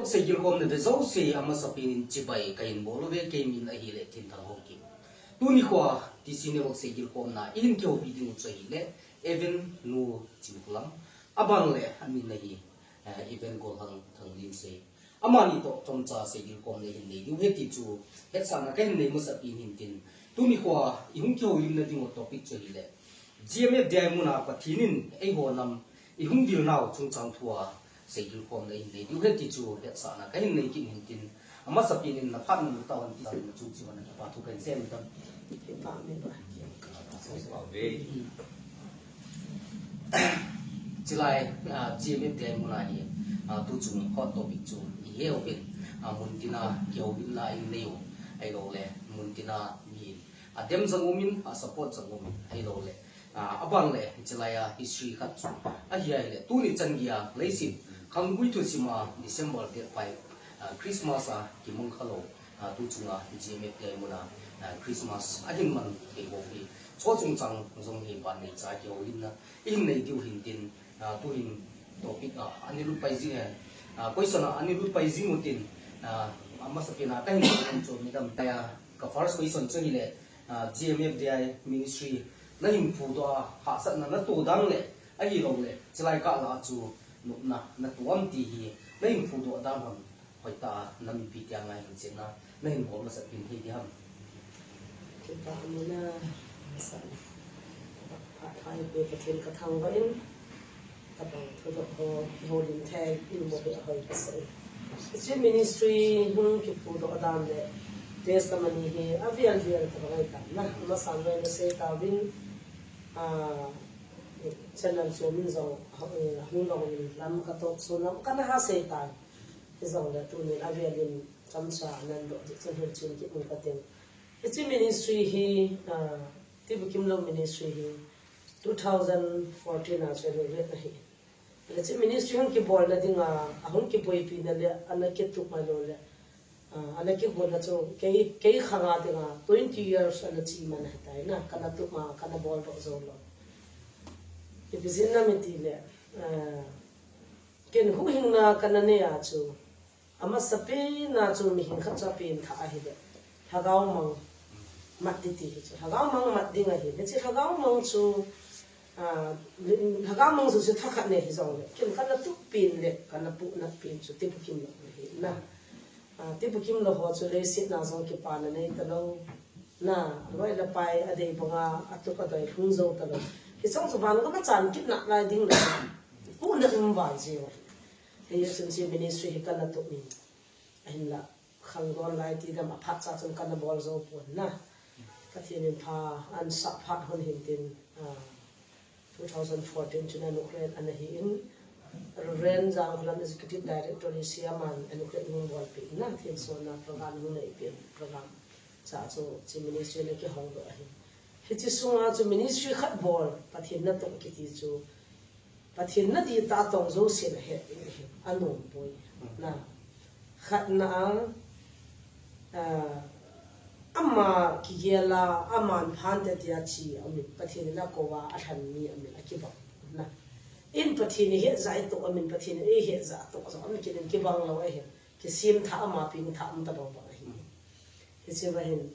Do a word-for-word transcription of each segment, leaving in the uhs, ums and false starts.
Seigilkhomna ve jouse amasapen in chibai kahin bol uve, kei min ahile Thinthang Haokip. Tuni khoa T C Network seigilkhomna ihin kihoupi ding u chu ahile Evan Nu Chinkholam, aban le amin ahi, eh, Evan Golhang Thanglimsei. Amani toh chomcha seigilkhomna ihin nei diu ahi ti chu hetsahna kahin nei masapen in tin. Tuni khoa ihung kihoulimna ding u topic chu ahile G M F D I muna Pathen in eiho nam ihung vil nau chungchang thua seigilkhomna ihin nei diu ahi ti chu hetsahna kahin nei kit in tin. Amasapen in naphat nung tau an ti san na chung chi wan na pa thu kahin sem tan. Kipa mi ba. Chilai, ah, G M F D I muna hi, ah, tuchung hot topic chu ihe uvin, ah, muntina kihoulimna ihin nei u, ahilou le muntina mi adem jong umin, asupport jong umin, ahilou le, ah, aban le chilai a history khat chu ahi ahile tuni chan geiya leiset khanggui thusima December date five, ah, Christmas a kimang khalou, ah, tuchunga G M F D I muna, ah, Christmas ahin man thei ho hi. Chu chungchang jong hi ban neicha kihoulimna ihin nei diu ahin tin, ah, tuhin topic a, ani lut pai jing e, ah, question a, ani lut pai jing u tin, ah, amasapen a kahin chu midam tai a, ka first question chu ahile, ah, G M F D I ministry nahin phudoh a, hahsatna natoh dan le, ahilou le, chilai kah lah a chu nopna natoh am ti hi, nahin phudoh dan ham, hoitah a namipi tia ngai hin chenna nahin bol masat pin thei diham. Kipa muna sa. Phat phai pe Pathen kathangvah in. Tabang thudoh ho, houlim thei in mo pe ahoi kasei. Hiche ministry hung kiphudoh dan le testimony hi avel vel tabang ahitan na. Amasan vei nasei tauvin, ah, channel chu min jong, eh, hung long lam katoh so lam kana ha sei tai. Hijongle tunin avelin chomcha nandoh jeh chun hin chen kit u kating. Hiche ministry hi, ah, Tibukimlou ministry hi two thousand fourteen a chu inaugurate ahi. Hiche ministry hung kibolna dinga, ahung kiboipina le, ana kitup a lou le, ah, ana kigonna chu kei, kei khanga dinga twenty years ana chi man ahitai na, kana tup ma, kana boldoh jou lou. Ipi jeh ham itile, ah, ken huhhingna kana nei a chu, amasapen a chu mihem khat chu apen thah ahile, lhagao mang mat ding ti hi chu. Lhagao mang mat ding ahi. Hiche lhagao mang chu, ah, lhagao mang chu chu thakhat nei hijongle, ken kana tup pen le kana puhnat pen chu Tibukimlou ahi na. Ah, Tibukimlou ho chu leiset a jong kipana nei talou. Na, loi le pai adei banga atup adoi lhung jou talou. Hiche chu vangam a chan kit nalai ding le, puhnat um val jeng. Hichun hiche ministry hi kana tup in. Ahinla, khangdon lai ti dam aphat cha chun kana bol jou pon na. Pathen in pha ahin sah phat hon hin tin, ah, two thousand fourteen chun inaugurate ana hi in, Reverend Jangkholam Executive Director hi aman inaugurate hung bolpeh in na, thilsohna program hung neipen program cha chu hiche ministry ana kihoudoh ahi. Hiche sunga chu ministry khat bol, Pathen natoh kiti chu, Pathen naditah a tong jouse nahet ding ahi, anom poi. Na, khatna a, ah, ama kigel a, aman phante tia chi aumin, Pathen in akou a, alhen mi aumin, akibang. Na, in Pathen in ihet jeh a itoh aumin, Pathen in eihet jeh a itoh jong aumin, ken in kibang lou ahi, kisem thah ama peng thah um tabang bang ahi. Hiche va hin,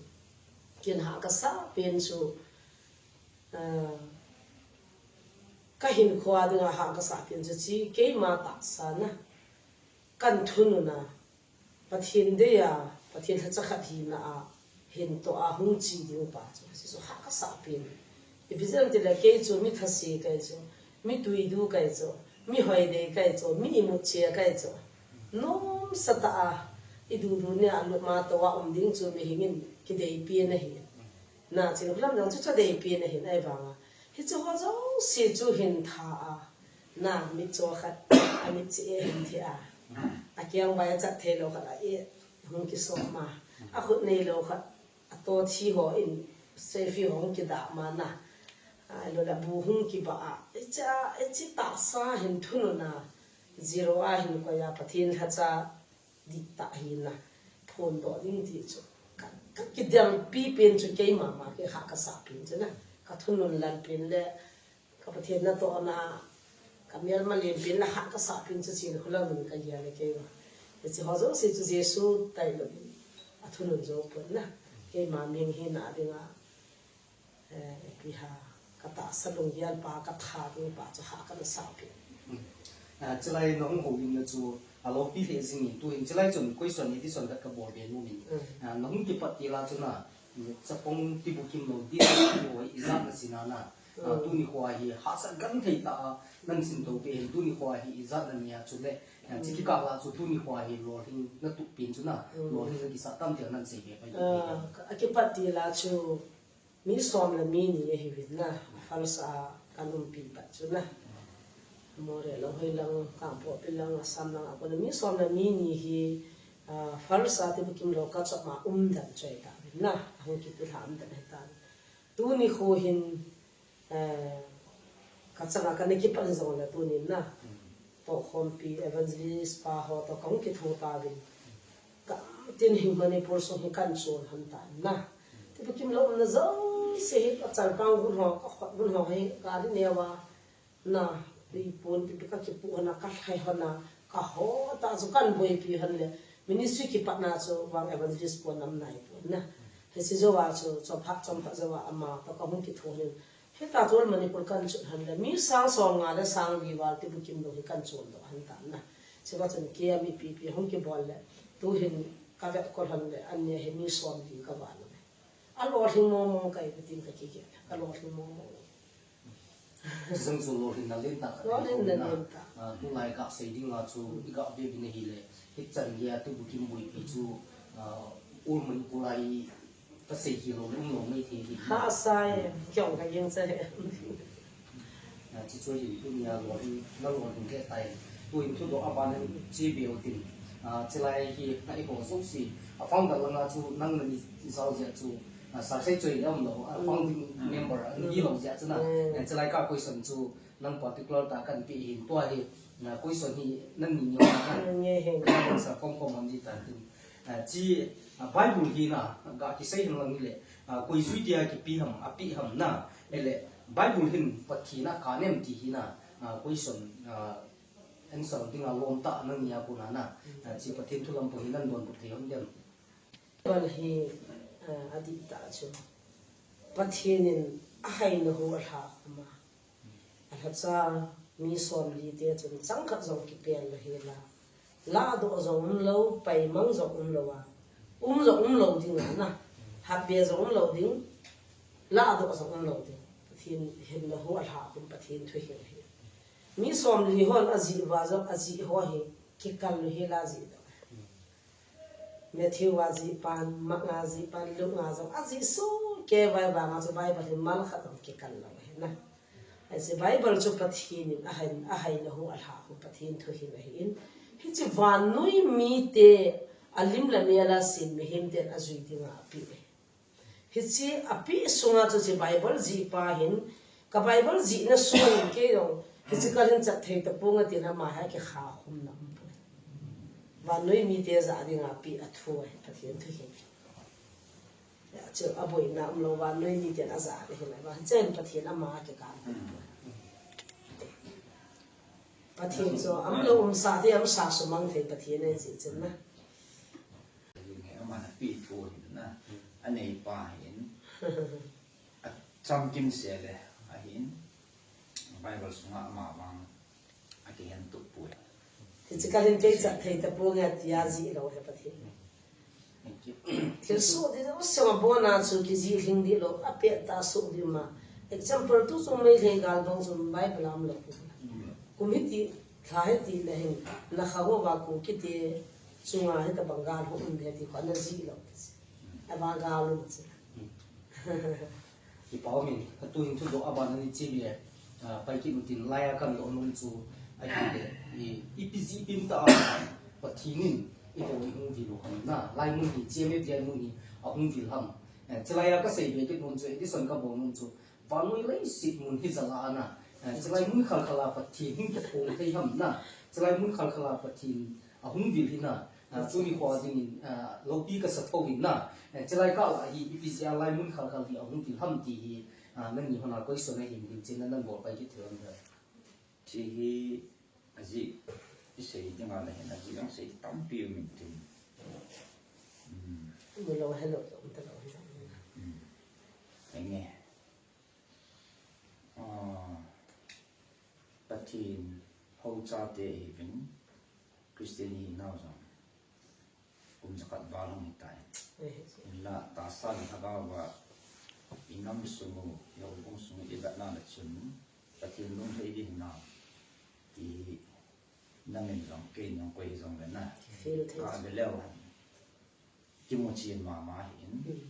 ken hah kasah pen chu, ah, kahinkho a dinga hah kasah pen chu hiche keima tahsa na, kana thunun a, Pathen dei a, Pathen lhacha khat hina a, hin toh a hung che ding pa chu, hiche chu hah kasah pen. Ipi jeh ham itile kei chu mi thase kahi chu, mi tuidu kahi chu, mi hoidei kahi chu, mi imut che kahi chu. Nomsa tah a, idudu nia lut ma toh a um ding chu mihem in kidei pen ahi. Na, Chinkholam jong chu chadei pen ahin ahivanga. Hiche ho jouse chu hin tha a. Na, mitcho khat, amit che e hin thi a. Akeng vai achat thei lou khat a e, hung kisop ma. Akhut nei lou khat, ato thi ho in, selfie ho hung kida ma na. Ahilou le bu hung kiba a. Hiche a, hiche tahsa hin thunun a. Zero a hin koi a Pathen lhacha dihtah hina phondoh ding ti chu. Ka, ka kidempi pen chu keima ma kei hah kasah pen chu na. Ka thunun lal pen le, ka Pathen natohna, ka melma len pen le hah kasah pen chu Chinkholam in kagel e keiva. Hiche ho jouse chu Jesu tailou in athunun jou pon na. Keima mihing hina dinga, eh, ipi ham, katahsa lunggel pa, katha ding pa chu ha kana sah peh. Hmm. Ah, chulai nahung houlimna chu aloupi lheh jingin, tuhin chulai chun question hiti chun khat kabol be nomin. Hmm. Ah, nahung kipat til a chun a, chapang tibukim lou, di ti ho ijat nasin a na. Ah, hmm, tuni khoa hi hahsat genthei tah a nahin sinto peh in, tuni khoa hi ijat nania chule, ah, hmm, chukikah a chu tuni khoa hi lolhing natup peh in chu na, hmm, lolhing nakisah tam tia nahin seibe pai. Ah, akipat til a chu mi som le mi ni ahiuvin na, first a kanumpi pat chu na. Moreh lang, hoilang, Kangpokpi lang, Assam lang, akona mi som le mi ni hi, ah, first a tibukim lou kachop ma umdan choi tauvin na, ahung kipilha umdan ahitan. Tuni kho hin, eh, kachanga kana kipat jongle tunin na. Hmm. Tohkhompi evangelist pa ho toh kahung kitho tauvin. Gamtin hi Manipur sung hi kahin chon lhon tan na. Tibukim lou umna jouse hi kachalpang vun ho, kakhut vun ho hi kadi neo a. Na, ipon pi pi kakipu hon a, kalhai hon a, kaho tah chu kahin boipi hon le, ministry kipatna chu vang evangelist pon nam nai pon na. Hiche jou a chu, chomkhat, chomkhat jou a ama toh kahung kitho hon in. Hita chu Manipur kahin chon hon le, mi sang somnga le sang li val tibukim lou hi kahin chon doh hon tan na. Chua chun kei a mi pi pi hung kibol le, tuhin kavetkol hon le, ania hi mi somli kaval le. Alolhing mong mong kahi tin kakigel, kalolhing mong mong. Chujong chu lolhinna lentah khat. Lolhinna lentah. Ah, tulai kasei ding a chu, i kave uvin ahile, hichan geiya tibukim boipi chu, ah, ul mun kulai kasei hilou, umlou maithei hi. Hahsa e, kei jong kagingcha e. Ah, chuchu hin tunia lolhing, nalolhing lheh tai. Tuhin thudoh a ban in che be utin. Ah, chulai hi, na iho jouse. A founder langa chu nang nani jao jeh chu, ah, Sir Seichoi le umlou, ah, founding member, ah, hilou jeh chu na. Mm. Eh, chulai ka question chu nang particular tah kahin pe hin tua hi, ah, question hi nani nge na. Nge hin. Nang sa khom khom ham di tan tin. Ah, chi, ah, Bible hi na, ga kisei hin lang hile, ah, koi jui tia kipe ham, ape ham na. Ele, Bible hin Pathen a kanem ti hi na, ah, question, ah, answer dinga lom tah nang nia kona na. Ah, chi Pathen thu lam pang hi nan donbut thei hon dem. Bible hi, ah, adih tah chu. Pathen in ahaina hu alha khum a. Alhacha mi somli te chun chang khat jong kipel lou hela. Lahdoh jong umlou, paimang jong umlou a. Um jong umlou ding a na. Hatbe jong umlou ding. Lahdoh jong umlou ding. Pathen hinna hu alha khum Pathen thu hi ahi. Mi somli hon ajih uva jong ajih ho hi kikal lou hela jih doh. Matthew a jih pan, Mark a jih pan, Luke a jong ajih sohkei vai vang a chu Bible hi mal khat jong kikal lou ahi na. Hiche Bible chu Pathen in ahaina, ahaina hu alha hu Pathen thu hi ahin. Hiche vannoi mite alim le mel a sem mihem ten ajui dinga apeh. Hiche apeh sunga chu hiche Bible jih pa hin, ka Bible jihna sung in kei jong, hiche kal hin chat thei taponge tin ama hi akikha khumna umpoi. Vannoi mite jah dinga apeh a thu ahi, Pathen thu hi. Hiche aboina umlou vannoi miten ajah ding hilai vang, hiche hin Pathen ama akikha khum. Pathen chu umlou umsah thei, umsah sumang thei Pathen ahi jeh chun na. Aman apeh thu hin na, aneipa hin, achamkim seh le, ahin, Bible sunga ama vang akihen tup poi. Hiche kal hin kei chat thei taponge tia jih lou ahi Pathen. Thilsoh ding jong sema bona chu kijih lhing dih lou, apet tah soh ding ma. Example, tu chung Meitei gal bang chu Bible a umlou. Kum hiti, lha hiti le hin, na kha ho va Kuki te chunga hitabang gal ho um ding ti kho ana jih lou. Ava gal um chu. Kipah umin, katuhin thudoh a ban ani chim e, ah, pai kit utin lai a kahin doh nom chu, ahile, i, ipi jeh pen tah a, Pathen in, eiho hi hung vil u ham na, lai mun hi, chim e tia mun hi, ahung vil ham. Eh, chulai a kasei be kit nom chu, addition kabol nom chu, vannoi leiset mun hi jal a na, eh, chulai mun khalkhal a Pathen hung kiphong thei ham na, chulai mun khalkhal a Pathen ahung vil hi na, Ah, tuni khoa dingin, ah, loupi kasa thou in na. Eh, chulai kah a hi, ipi jeh a lai mun khalkhal hi ahung vil ham ti hi, ah, nangni hon a question ahin, hilchen nan bol pai kit thei lou ham. Hiche hi, ajeh, Isei dinga le hin ajeh jong sei tampi um intin. Hmm. Mu lou helou jong talou hin. Hmm. Henge. Ah, Pathen hou chate ihiuvin Christian ihinau jong kum jakhat val hung hitai. Hinla tahsa le lhagao a inam sung u, ihoubung sung u ivetna le chun Pathen lunglhai ding hinam ti namin jong kei nung koi hijongle na. Feel thei. Kave leu hen. Kimu chen mama hin. Hmm.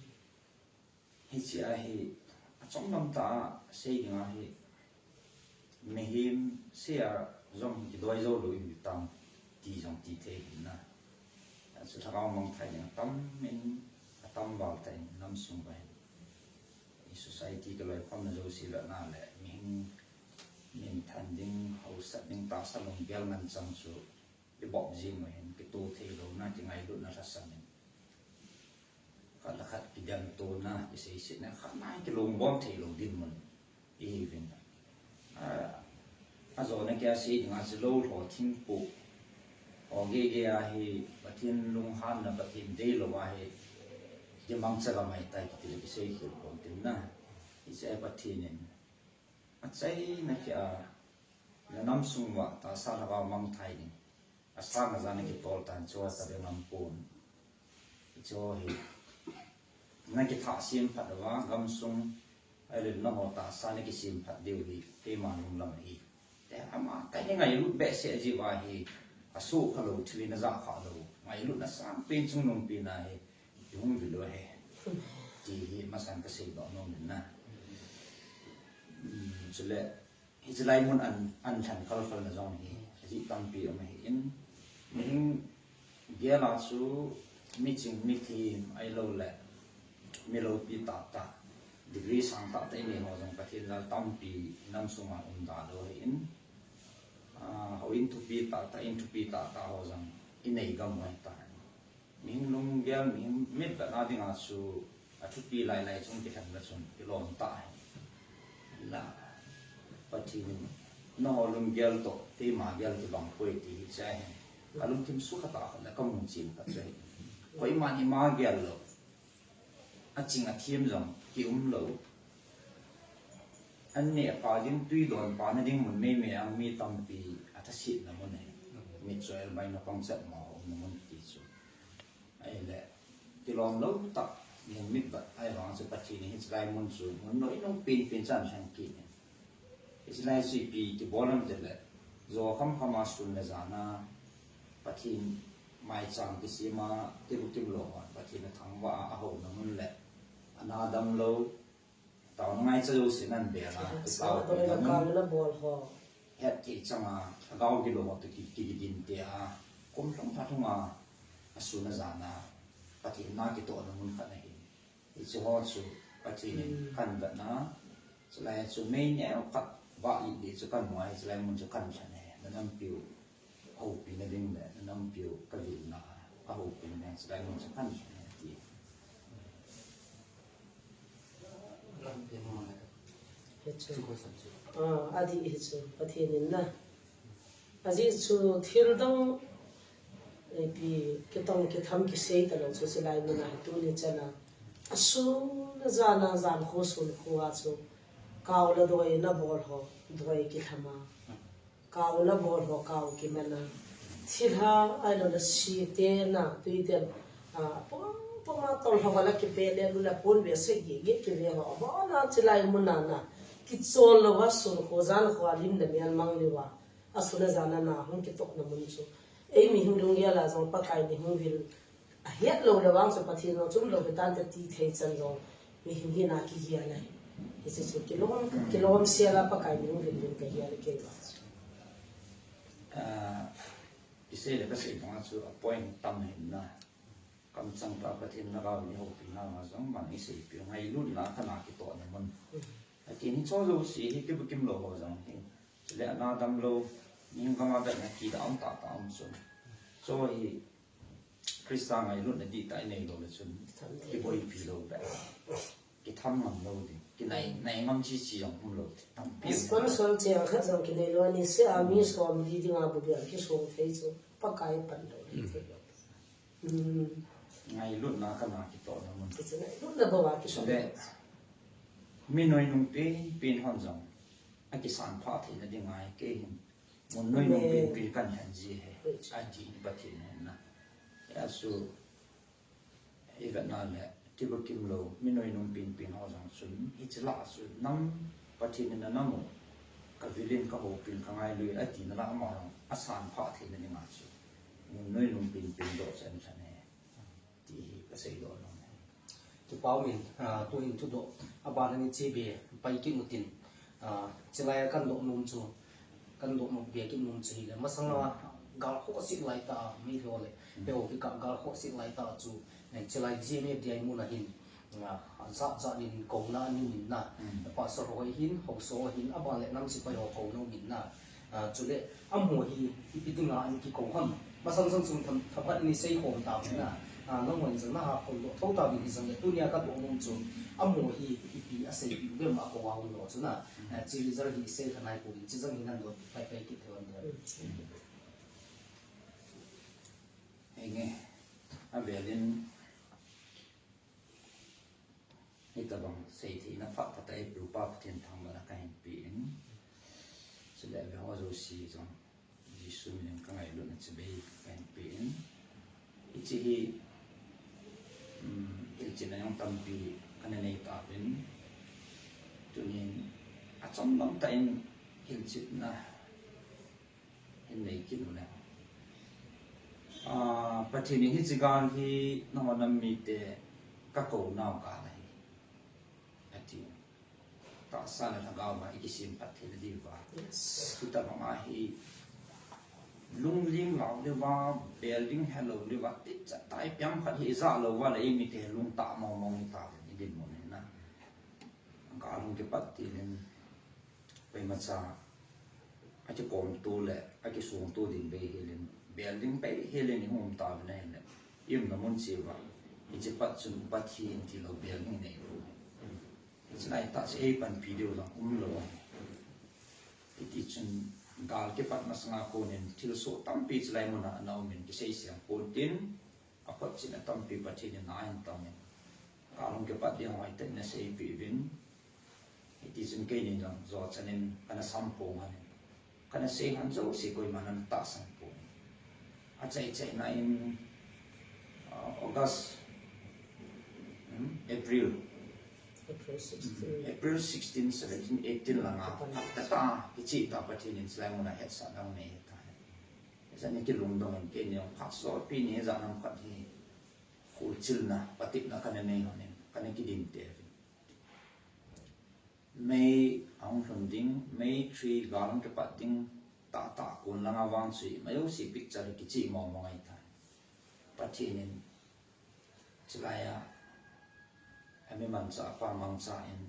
Hiche a hi, achom lam tah a sei ding a hi, mihem sei a jong kidoi jou lou ihiu tam ti jong ti thei hin na. Achu lhagao mangthai ding atam in, atam val tah in nam sung uva hin. I society kaloikhomna jouse vetna le, mihem minthan ding, hausat ding, tahsa lunggel nganchang chu, ibop jing u hin, kitoh thei louna, kingailutna lhasam in. Khat le khat kidemtona, kiseisetna, khat na kilungbom thei lou dinmun ihiuvin. A, ajona kia sei dinga chu lou lho thingpoh ho gei gei a hi, Pathen lunghanna, Pathen deilou a hi, kimangcha gam ahitai kiti le kisei khel pon tin na. Hiche a Pathen in achaina kia, na nam sung uva tahsa lhagao mangthai ding. Asang ajan na kitol tan chu ta be ngam pon. Chu hi na kithah sem phat uva, gamsung, ahile nangho tahsa na kisem phat diu hi, keima lunglam ahi. Te ama, ka hi ngailut behseh jeh uva hi, asuh kha lou, thil hi na jah kha lou, ngailutna sangpen chungnungpen a hi, ihung vil u ahi. Ti hi, masan kasei doh nom in na. Hmm, chule, Hiche lai mun an, an lhan khalkhalna jong hi, ajeh tampi um ahin, mihem gel a chu miching, mithem, ahilou le, mi loupi tahtah, degree sang tahtah inei ho jong Pathen jal tampi nam sunga um da lou ahin, ah, houin thupi tahtah, in thupi tahtah ho jong inei gam u ahitai. Mihem lunggel, mihem mitvetna dinga chu athupi lailai chun kilhen le chun kilom tah ahi. La, Pathen in, nangho lunggel toh, keima gel kibang poi ti hi cha ahi. Kalungthim sukha tah khat le kamu chen khat chu ahi. Koiman ima gel lou. Aching athem jong kium lou. An neh pha ding, tui don pha na ding mun meimei a mi tampi athasetna mun ahi. Mitcho el baina pangchat ma umna mun ti chu. Ahile, kilom lou tah, mihem mitvet, ahivang chu Pathen in hiche lai mun chu, mun noi nung penpen chan lhen kit in. Hiche lai chu ipi kibol ham tile, jo khamkham a sun le jan a, Pathen maicham kisem a, kibu kimlou a, Pathen athangvah a, ahouna mun le, ana damlou, Taona ngaicha jouse nan bel a, kitao doi le kang na bol ho. Hetthei chang a, lhagao gilou ho toh ki, ki, kidin te a, kum lhung lha lhung a, asun ajan a, Pathen na kitohna mun khat ahi. Hiche ho chu, Pathen in kan vetna, chulai chu mei neo khat, vah lih lih chu kan mu a, hiche lai mun chu kan lhen e, na nampiu. Houpina ding le, na nampiu ka vilna, a houpina ding, chulai mun chu kan lhen e, ti. Hichu. Ah, adih hichu, Pathen in na. Ajeh chu thil dang, eh, ipi, kitong kitham kisei talou chu chulai mun a hi tuni chan a. Asun ajan a, jan kho sun kho a chu. Kao le doi na bol ho, doi kilham a. Kao na bol ho, kao kiman a. Thilha, ahilou le site na, tui ten, a, pum, pum a tol ho la kipe le lu la pon ve se gi, gi kive ho. Abon a chulai mun a na, kichol lou va sun kho jan kho a lim le mian mang lou va. Asun ajan a na, hung kitohna mun chu. Ei mihem lunggel a jong Pakai ni hung vil. Ahet lou le vang chu Pathen jong chum lou hitan te ti thei chan jong mihem hina kigel ahi. Hiche chu kilom, kilom sel a Pakai ni hung vil uvin kagel e kei vang chu. Ah, isei le kasei bang a chu a point tam ahin na. Kamchang tah a Pathen lhagao in eihoupina a jong man iseipi u ngailutna khat a kitohna mun. Atin hicho jouse hi kibu kimlou ho jong hi. Chule ana damlou, mihem gam a vetna kidam tah tah um chun. Chu hi Christa ngailutna dihtah inei lou le chun, kiboipi lou beh. kitham ngam lou ding, kinai, nai ngam chi chi jong um lou ding. Tampi um sponsor che ang khat jong kinei lou ani se a mi som li ding a bu bia kisong thei chu Pakai pan lou thei lou. Ngailutna kana kitohna mun. Ngailutna bou a kitoh. Chule, mi noinung pen pen hon jong akisan phah theina ding ahi kei hin. Mun noinung pen pen kan hen ji he. Ati Pathen hen na. Achu, i vetna le, kibu kim lou, mi noinung pen pen ho jong chun, hiche lah chu, nam Pathen in anam u, ka vil in ka houpi in ka ngailui, ati na lah ama jong, asan phah theina ding a chu. Mun noinung pen pen doh chan chan he. Ti hi ka seidoh nom e. Kipa um in, ah, tu hin thudoh, aban in hiche be, pai kit u tin, ah, chulai a kan doh nom chu, kan doh nom be kit nom chu hile, masang a, gal khohseh lai tah a, mi ho le, pe ho kikah gal khohseh lai tah a chu, eh, chulai G M F D I mun a hin, ah, jat jat in kouna aum in na, Pastor ho hin, haosa ho hin, aban le nam sepai ho kouna aum in na, Ah, chule, amaho hi, ipi dinga ana kikou ham. Masang sang sung tham, thapat ni sei khom tauvin na. Ah, nangho in jong naha khom doh thou tauvin hijongle, tunia kadoh nom chu, amaho hi, ipi asei pi uvem akou a hung lou chu na. Ah, hiche result hi sei kha nai pouvin, hiche jong hi nan doh pai pai kit thei uvin. Henge, avel in, hitabang seitheina phat phat a eipeu pa Pathen thangvahna kahin pe in. Chule ve ho jouse jong Jesu min in kangailutna chibai kahin pe in. Hiche hi, um, hilchetna jong tampi kana nei tauvin. Tunin achom lam tah in hilchetna hin nei kit u le. Ah, Pathen in hiche gal hi nangho nam mite kakou nau gal ahi, ati. Tahsa le lhagao a ikisem phat theina diuva. Yes. Hitabang a hi lungling lou le uva, bel ding helou le uva, ticha tai piang khat hi ijah lou uva le imite lungtah mong mong ita le idin mun na. Gal hung kipat til in Koimacha akikom to le akisong to ding bei hel in, bel ding bei hel in ihung um tauvin ahile, i umna mun cheh uva, hiche pat chun Pathen tilou bel ding nei lou. Hiche lai tah chu eipanpi diu jong umlou. Hiti chun gal kipat masanga kon in thilsoh tampi chulai mun a ana um in kisei sem pon tin, aphotchetna tampi Pathen in ahin tong in, gal hung kipat ding hoitah in aseipeh uvin. Hiti chun keinin jong jo chan in kana sampong lhon in, kana sei lhon jouse koiman ana tahsan pon. Achai chaina in, ah, August, hmm, April, April sixteen. Hmm, April sixteen, seventeen, eighteen langa, hapta tah a, hiche tah Pathen in chulai mun a hetsahna anei tai. Hijeh in kilungdong in keini jong phat sopi ni jat ham khat hi, kholchilna, patepna kana nei lhon in, kana kidin te uvin. May ahung lhun ding, May three gal hung kipat ding, tahtah kon langa vang chu ima jouse picture hi kicheh mong mong ahitai. Pathen in chulai a, ami manchah pa mangcha in,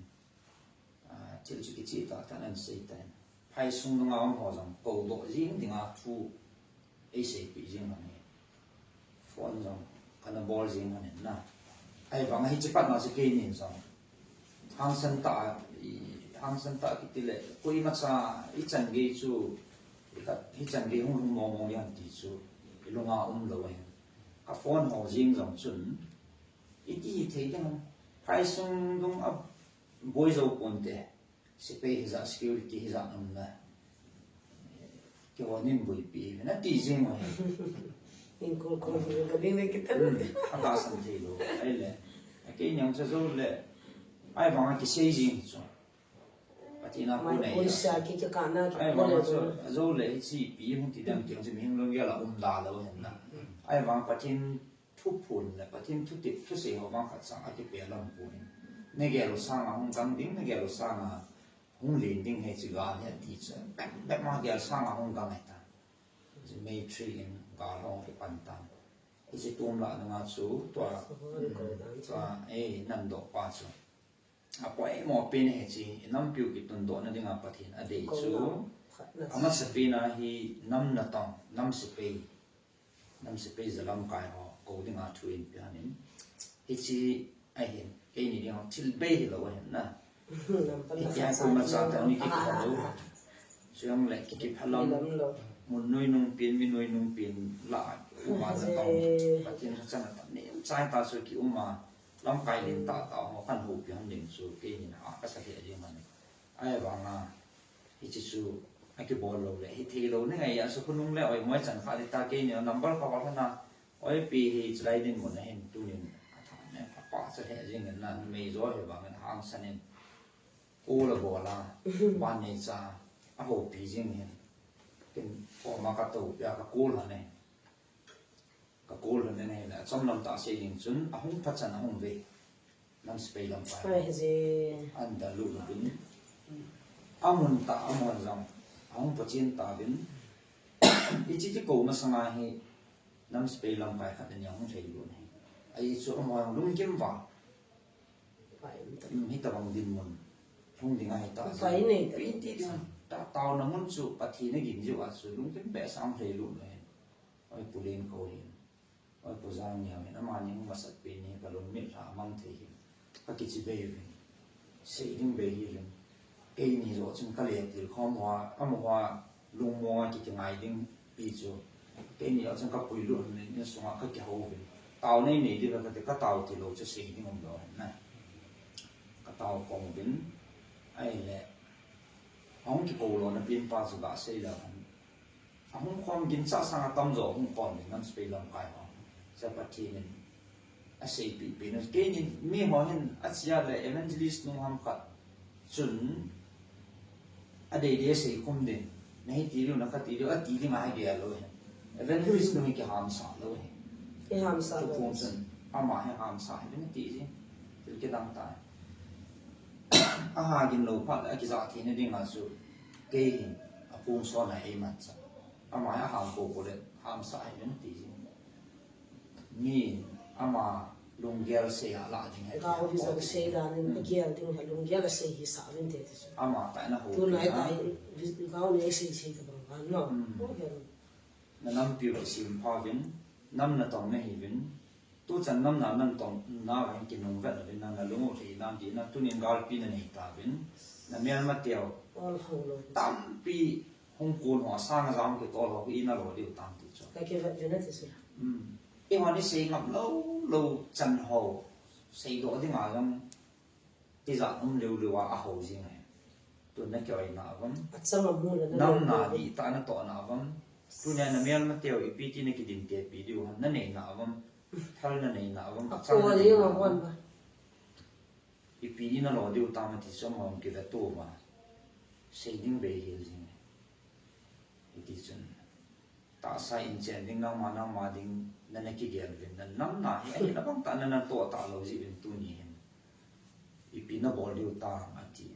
ah, thil chu kicheh tahtah in ana sei tan. Phaisung dunga um ho jong koudoh jing dinga thu eiseipeh jing lhon e. Phone jong kana bol jing lhon in na. Ahivang hiche pat ma chu keinin jong hangsan tah, i, hangsan tah kiti le, koimacha ichan gei chu, i ka, hichan gei hung lhung mong mong ding ham ti chu ilunga umlou ahin. Ka phone ho jeng jong chun, iti hithei ding ham, phaisung dung a boi jou ponte, sepai hijat, security hijat umna, keiho nin boipi uvin ati jeng u ahi. Nin kol kol hi ka ding le kitan. Hmm, atahsan theilou. Ahile, keini jong chu jou le, ahivang a kisei jeng chu. Pathen a kon ahi. Ahivang a chu, ajou le hiche ipi hung ti dem ti jong chu mihem lunggel a um da lou ahin na. Ahivang Pathen thuphon le Pathen thutep thusei ho vang khat chang akipel lam pon in. Nagel u sanga hung gang ding, nagel u sanga hung len ding hiche gal hi ati chu. Bep bep ma gel sanga hung gang ahitai. Chu May three in gal hung kipan tan. Hiche tumlah nunga chu tua, tua, eh, nandoh pa chu. Apoimo pen hiche, inampiu kitundohna dinga Pathen adei chu. Amasapen a hi nam natong, nam sepai, nam sepai jalamkai ho kou dinga thu eipe lhon in. Hiche ahin, keini ding thil bei hilou ahin na. Hitia kuma cha ta ni kikiphalou. Chujongle kikiphalam. Mun noi nung pin, mi noi nung pin la uma na tong. Pathen chana ta ni chai ta chu ki uma. Lamkai len tah tah ho khan houpi hon ding chu keini na a kasa lheh jeng ahi. Ahivanga hiche chu akibol lou le hithei lou ni ngai a, chu khonung le oimoi chan kha ding ta keini number kha val hana. Oipi hi chulai dinmun a hin tunin athah ne apha cha lheh jeng in na, numei jo hi vangin hangsan in. Call abol a, ban nei cha, ahoupi jing hin. Kin koma ka to pia ka call lhon e. Ka call lhon e le, achom lam tah sei ding chun, ahung pha chan ahung ve. Nam sepai lamkai. Ai, je. An da lu lu ding. Amun ta, amun jong. Ahung pha chin ta vin. Hiche ti ko masanga hi, nam sepai lamkai khat ni ahung thei lu ni. Ahi chu amahon lungkim va. Pai um ta. Um, hitabang dinmun. Hung ding ahi ta. Pai nei ta. Pi ti ding. Ta taona mun chu Pathen a gin jiu a chu lungkim behseh a hung thei lu ni. Oi Pu Lenkou hin. Oi Pu Jangniam hin. Amani hung masat pi ni ka lungmit lha mang thei hin. Ka kichi bei vin. Sei ding bei hi vin. Keini jo chun ka le til khom hua, amaho lungmong a kiti ngai ding pi chu. Keini jo chun ka puilut in insunga ka kihou vin. Tao nei nei ding ka ti ka tao ti lou chu sei ding um lou hin na. Ka tao khom vin. Ahile. Ahung kikou lona pen pa chu ga sei lou hin. Ahung khom gin cha sang atam jo ahung khom ding nam sepai lamkai ho. Cha Pathen in asei pi pi na. Keini mi ho hin achia le evangelist nu ham khat. Chun adei dei asei khum ding. Nahi ti diu, nakha ti diu, ati ding ahi gel lou hin. Evangelist nu hi kihamsa lou hin. Kihamsa lou. Tukum chun ama hi hamsa hi ding ti ji. Til kidang ta. Aha gin lou phat le akija thei na ding a chu. Kei hin aphung son a eiman cha. Ama hi aham ko ko le hamsa hi ding ti ji. Mi ama lunggel sei a la ding ahi. Gao hi jong sei dan in, hmm, gel ding ahi, lunggel a sei hi sa vin te ti chu. Ama tah in ahou. Tunai tah in, gao nei sei sei tabang vang no. Hmm. Lunggel. Na nampiu kisem pha vin, nam natong nahi vin. Tuchan nam na natong na vin kinung vet vin, na lung u thei dan ti na tunin galpi na nei ta vin. Na melma teu. Ol hou lou. Tampi Hung kun ho, asang a jam kitol ho, hi na lo diu tam ti chu. Ka kivet ve na ti chu. Hmm. Eihon isei ngap lou, lou chan ho. Seidoh ding a jong tijat um leu leu a, aho jing e. Tun na kihoi na vang. Achang a mu le na. Nam na di ta na toh na vang. Tunia na melma teu ipi ti na kidin te pi diu ham, na nei na vang. Thal na nei na vang. Achang na nei na vang. Ipi in na lo diu tam ati chu amahon kivet uva. Sei ding bei hel jing e. Hiti chun. Tahsa in chen ding nangma, nangma ding na na kigel uvin. Na nam na hi ahi la bang ta na na toh ta lou jeh uvin tuni hin. Ipi na bol diu tam ati.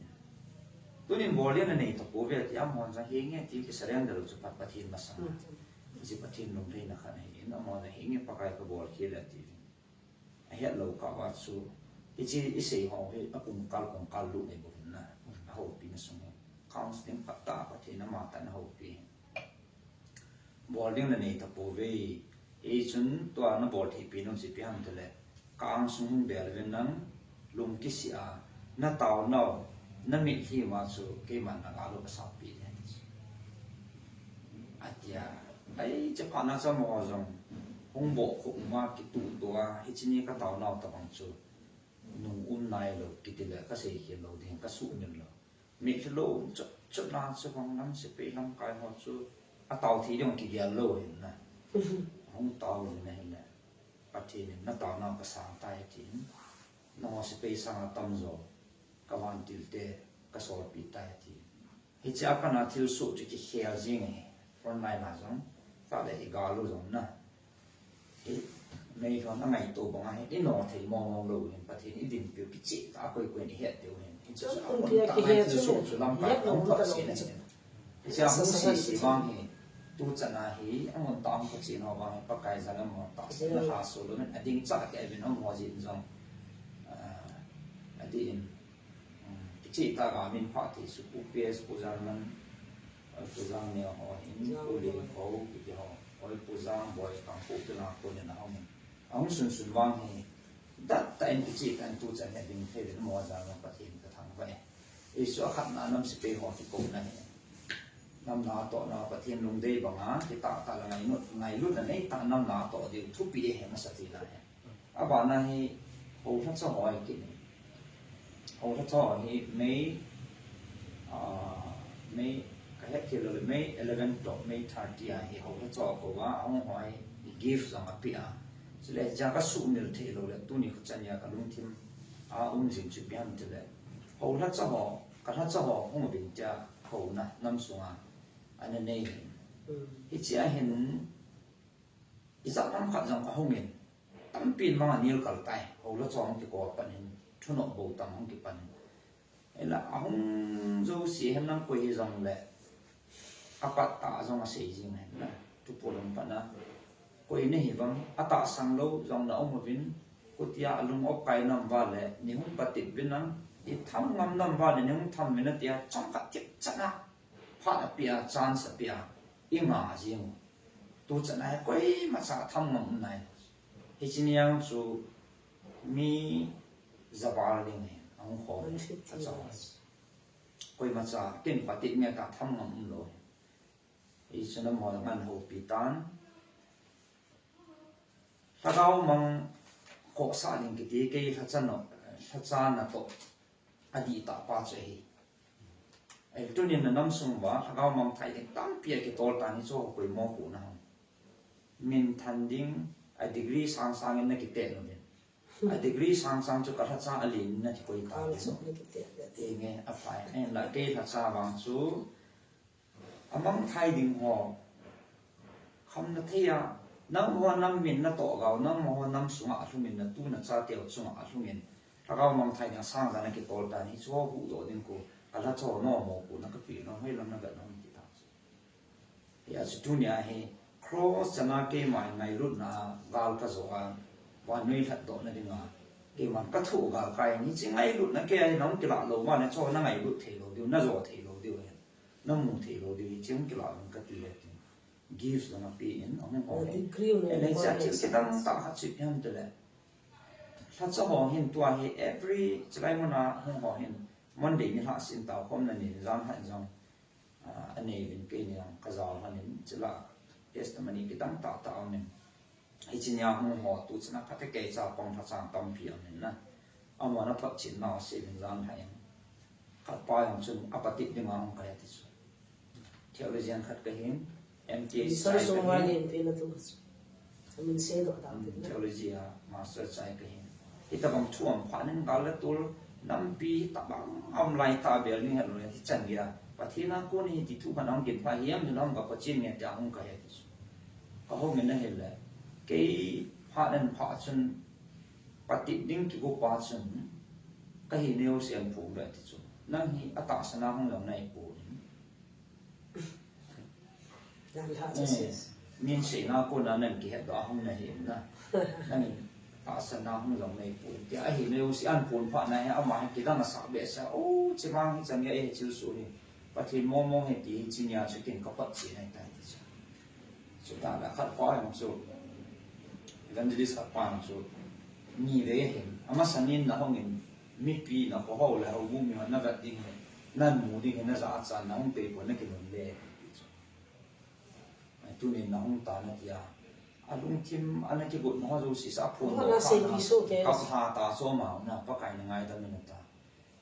Tunin bol ding na nei tapouve ati amahon jong henge ti ki surrender u chu Pat, Pathen masang. Hmm. Hiche Pathen lungtheina khat ahi in amahon jong henge Pakai ka bol khel e ati uvin. Ahet lou kah uva chu, hiche isei ho hi, akum kal, kum kal lut nei bou hin na, ahoupina sung hi. Counseling phatah a Pathen in ama tah in ahoupi. Bol ding na nei tapouve. Hichun tua na bol thei pen u chu ipi ham tile, ka angsung hung bel uvin nang, lung kisih a, na taonau, na mitlhi ma chu, keiman na gal u ka sapi le. Atia, ai, hiche phat na chu amaho jong, hung bohkhup ma kituh tua, hiche ni ka taonau tabang chu, nung um nailou, kiti le ka seikhel lou ding, ka suhmil lou. Mitlhi lou, chot, chot na chu bang lam sepai lamkai ho chu, atao thei ding kigel lou hin na. Hung tao uvin ahi le. Pathen in na taonau ka sang tai tin. Nangho sepai sang a tamjo, ka vantil te, ka solpi tai tin. Hiche a pat na thilsoh chu kikhel jing e, front line a jong, tah le i gal u jong na. Hi, meilhon a ngaito bang a hi, i no thei mong mong lou hin, Pathen i dinpiu kicheh tah a koi koi in i het diu hin. Hiche chu a kon tah a thilsoh chu lamkai a hung phat chen ahi. Hiche a hung sese vang hi, tuchan a hi, a ngun tah a hung phat chen ho vang hi, Pakai jal a mo tah se na ha so lou min, a ding cha ke vin a mo jin jong. Ah, a din. Kicheh tah a min phat thei chu Pu P S, Pu Jangman, Pu Jangneo ho hin, Pu Lenkou, kiti ho, oi Pu Jangboi, Kangpokpi lang a kon in ahung in. Ahung sun sun vang hi, dat Tah in kichih tah in tuchan hi ding thei ding mo jal ma Pathen ka thangvah e. Jesu a khatna nam sepai ho kikouna hi. Nam natohna Pathen lungdei banga, kitah tah le ngailut, ngailutna nei tah nam natoh diu thupi e he masa tina hi. Abana hi, houlhacha ho hi kini. Houlhacha ho hi May, ah, May, ka het thei lou le May eleven to May thirty a hi houlhacha ho kouva, ahung ho hi gift jong apeh a. Chule, jaka sumil thei lou le, tuni khucha nia ka lungthim a um jing chu ipi ham tile. Houlhacha ho, ka lhacha ho hung uvin tia kouna nam sunga ana nei hin. Hichea hin, ijat ham khat jong ahung in. Tampin manga nil kal tai. Houlhacha ho hung kikol pan hin. Thunoh bou tam hung kipan hin. Hinla ahung jouse hin lang koi hijong le. Apat tah jong asei jing hin na. Tupo lang pat na. Koi nahi vang, atahsan lou jong na um uvin, kutia alung op kai nam vale, nei hung patep uvin lang, i tham ngam nam vale, nei hung tham uvin atia, chomkhat thip chan a, phat apeh a, chance apeh a, i nga jing u. Tuchan a hi koimacha tham ngam um nai. Hiche niang chu mi javal ding hi, ahung khom hi, acha ho. Koimacha, kin patep nge ta tham ngam um lou hi. Hichu nam ho ngan houpi tan. Lhagao mang khohsah ding kiti kei lhacha natoh, lhacha natoh adih tah pa chu ahi. Ahi tunin na nam sung uva, lhagao mang thai ding tampi akitol tan hichu ho koi mo kona ham. Min than ding, a degree sang sang in na kite uvin. A degree sang sang chu ka lhacha alen in na kikoi tan. Henge, aphai. Ahinla kei lhacha vang chu, amang thai ding ho. Khamna thei a, nangho nam min natoh gao, nangho nam sunga alhung in natu nachateu chunga alhung in. Lhagao mang thai ding sang dan a kitol tan hichu ho huhdoh ding kona, ka lhacha ho nom mo kona kapeh nom, hoilam na vet nom ti ta chu. Hia chu tunia hi, cross chan a keima ngailutna gal kajo a, vannoi lhatdohna dinga, keiman kathoh galkai, hiche ngailutna kei a hi nahung kilah lou vale, chu na ngailut thei lou diu, najo thei lou diu ahi. Namu thei lou diu, hiche hung kilah uvin kati le tin. Gift jong apen, ahung ho hi. Degree u le, hiche a thil kidang tah khat chu ipi ham tile. Lhacha ho hin tua hi every, chulai muna hung ho hin. Monday nilhah sin tao khomna nin, jan lhah in jong, ah, anei uvin kei ni jong kajao lhon in, chule testimony kidang tah tah aum in. Hiche nia hung ho tuchan a phatecha pang lhacha tampi aum in na. Amahon aphotchetnau asei uvin jan lhah in. Khat pa jong chun apatep dinga hung kahi ati chu. Theologian khat kahin, M T H chai kahin. Theology a master chai kahin. Hitabang thu aum phat in gal le tol nampi tabang aum lai tah bel ning het lou le hichan geiya. Pathen a kon hi ti thu khat ahung gin phat hiam jong ka pachin nge tia hung kahi ati chu. Kahung in ahile. Kei phat in phat chun patep ding kigo pa chun kahi neo siam phu be ti chu. Nang hi atahsan a hung jong nahi poi. Min seina kona nang kihetdoh a hung nahi na. Nang hi tahsan a hung jong nahi poi. Tia ahi neo si an pon phat na hi ama hi kidang asah behseh. O, chevang hi chan geiya eihil su hi. Pathen momo hi ti hi hiche nia chu kin ka photchet nai tai ti chu. Chutah le khat pa jong chu, evangelist khat pa jong chu, ni vei ahin, amasa nin nahung in, mipi nakho ho le houbung mihon navet ding hi, namu ding hi, najah a chan nahung pei pon nakinun le, ti chu. Tunin nahung tan atia, alungthim ana kigotna ho jouse sa aphondoh phat na, kap lha ta chu ama na, Pakai na ngaidam in ata.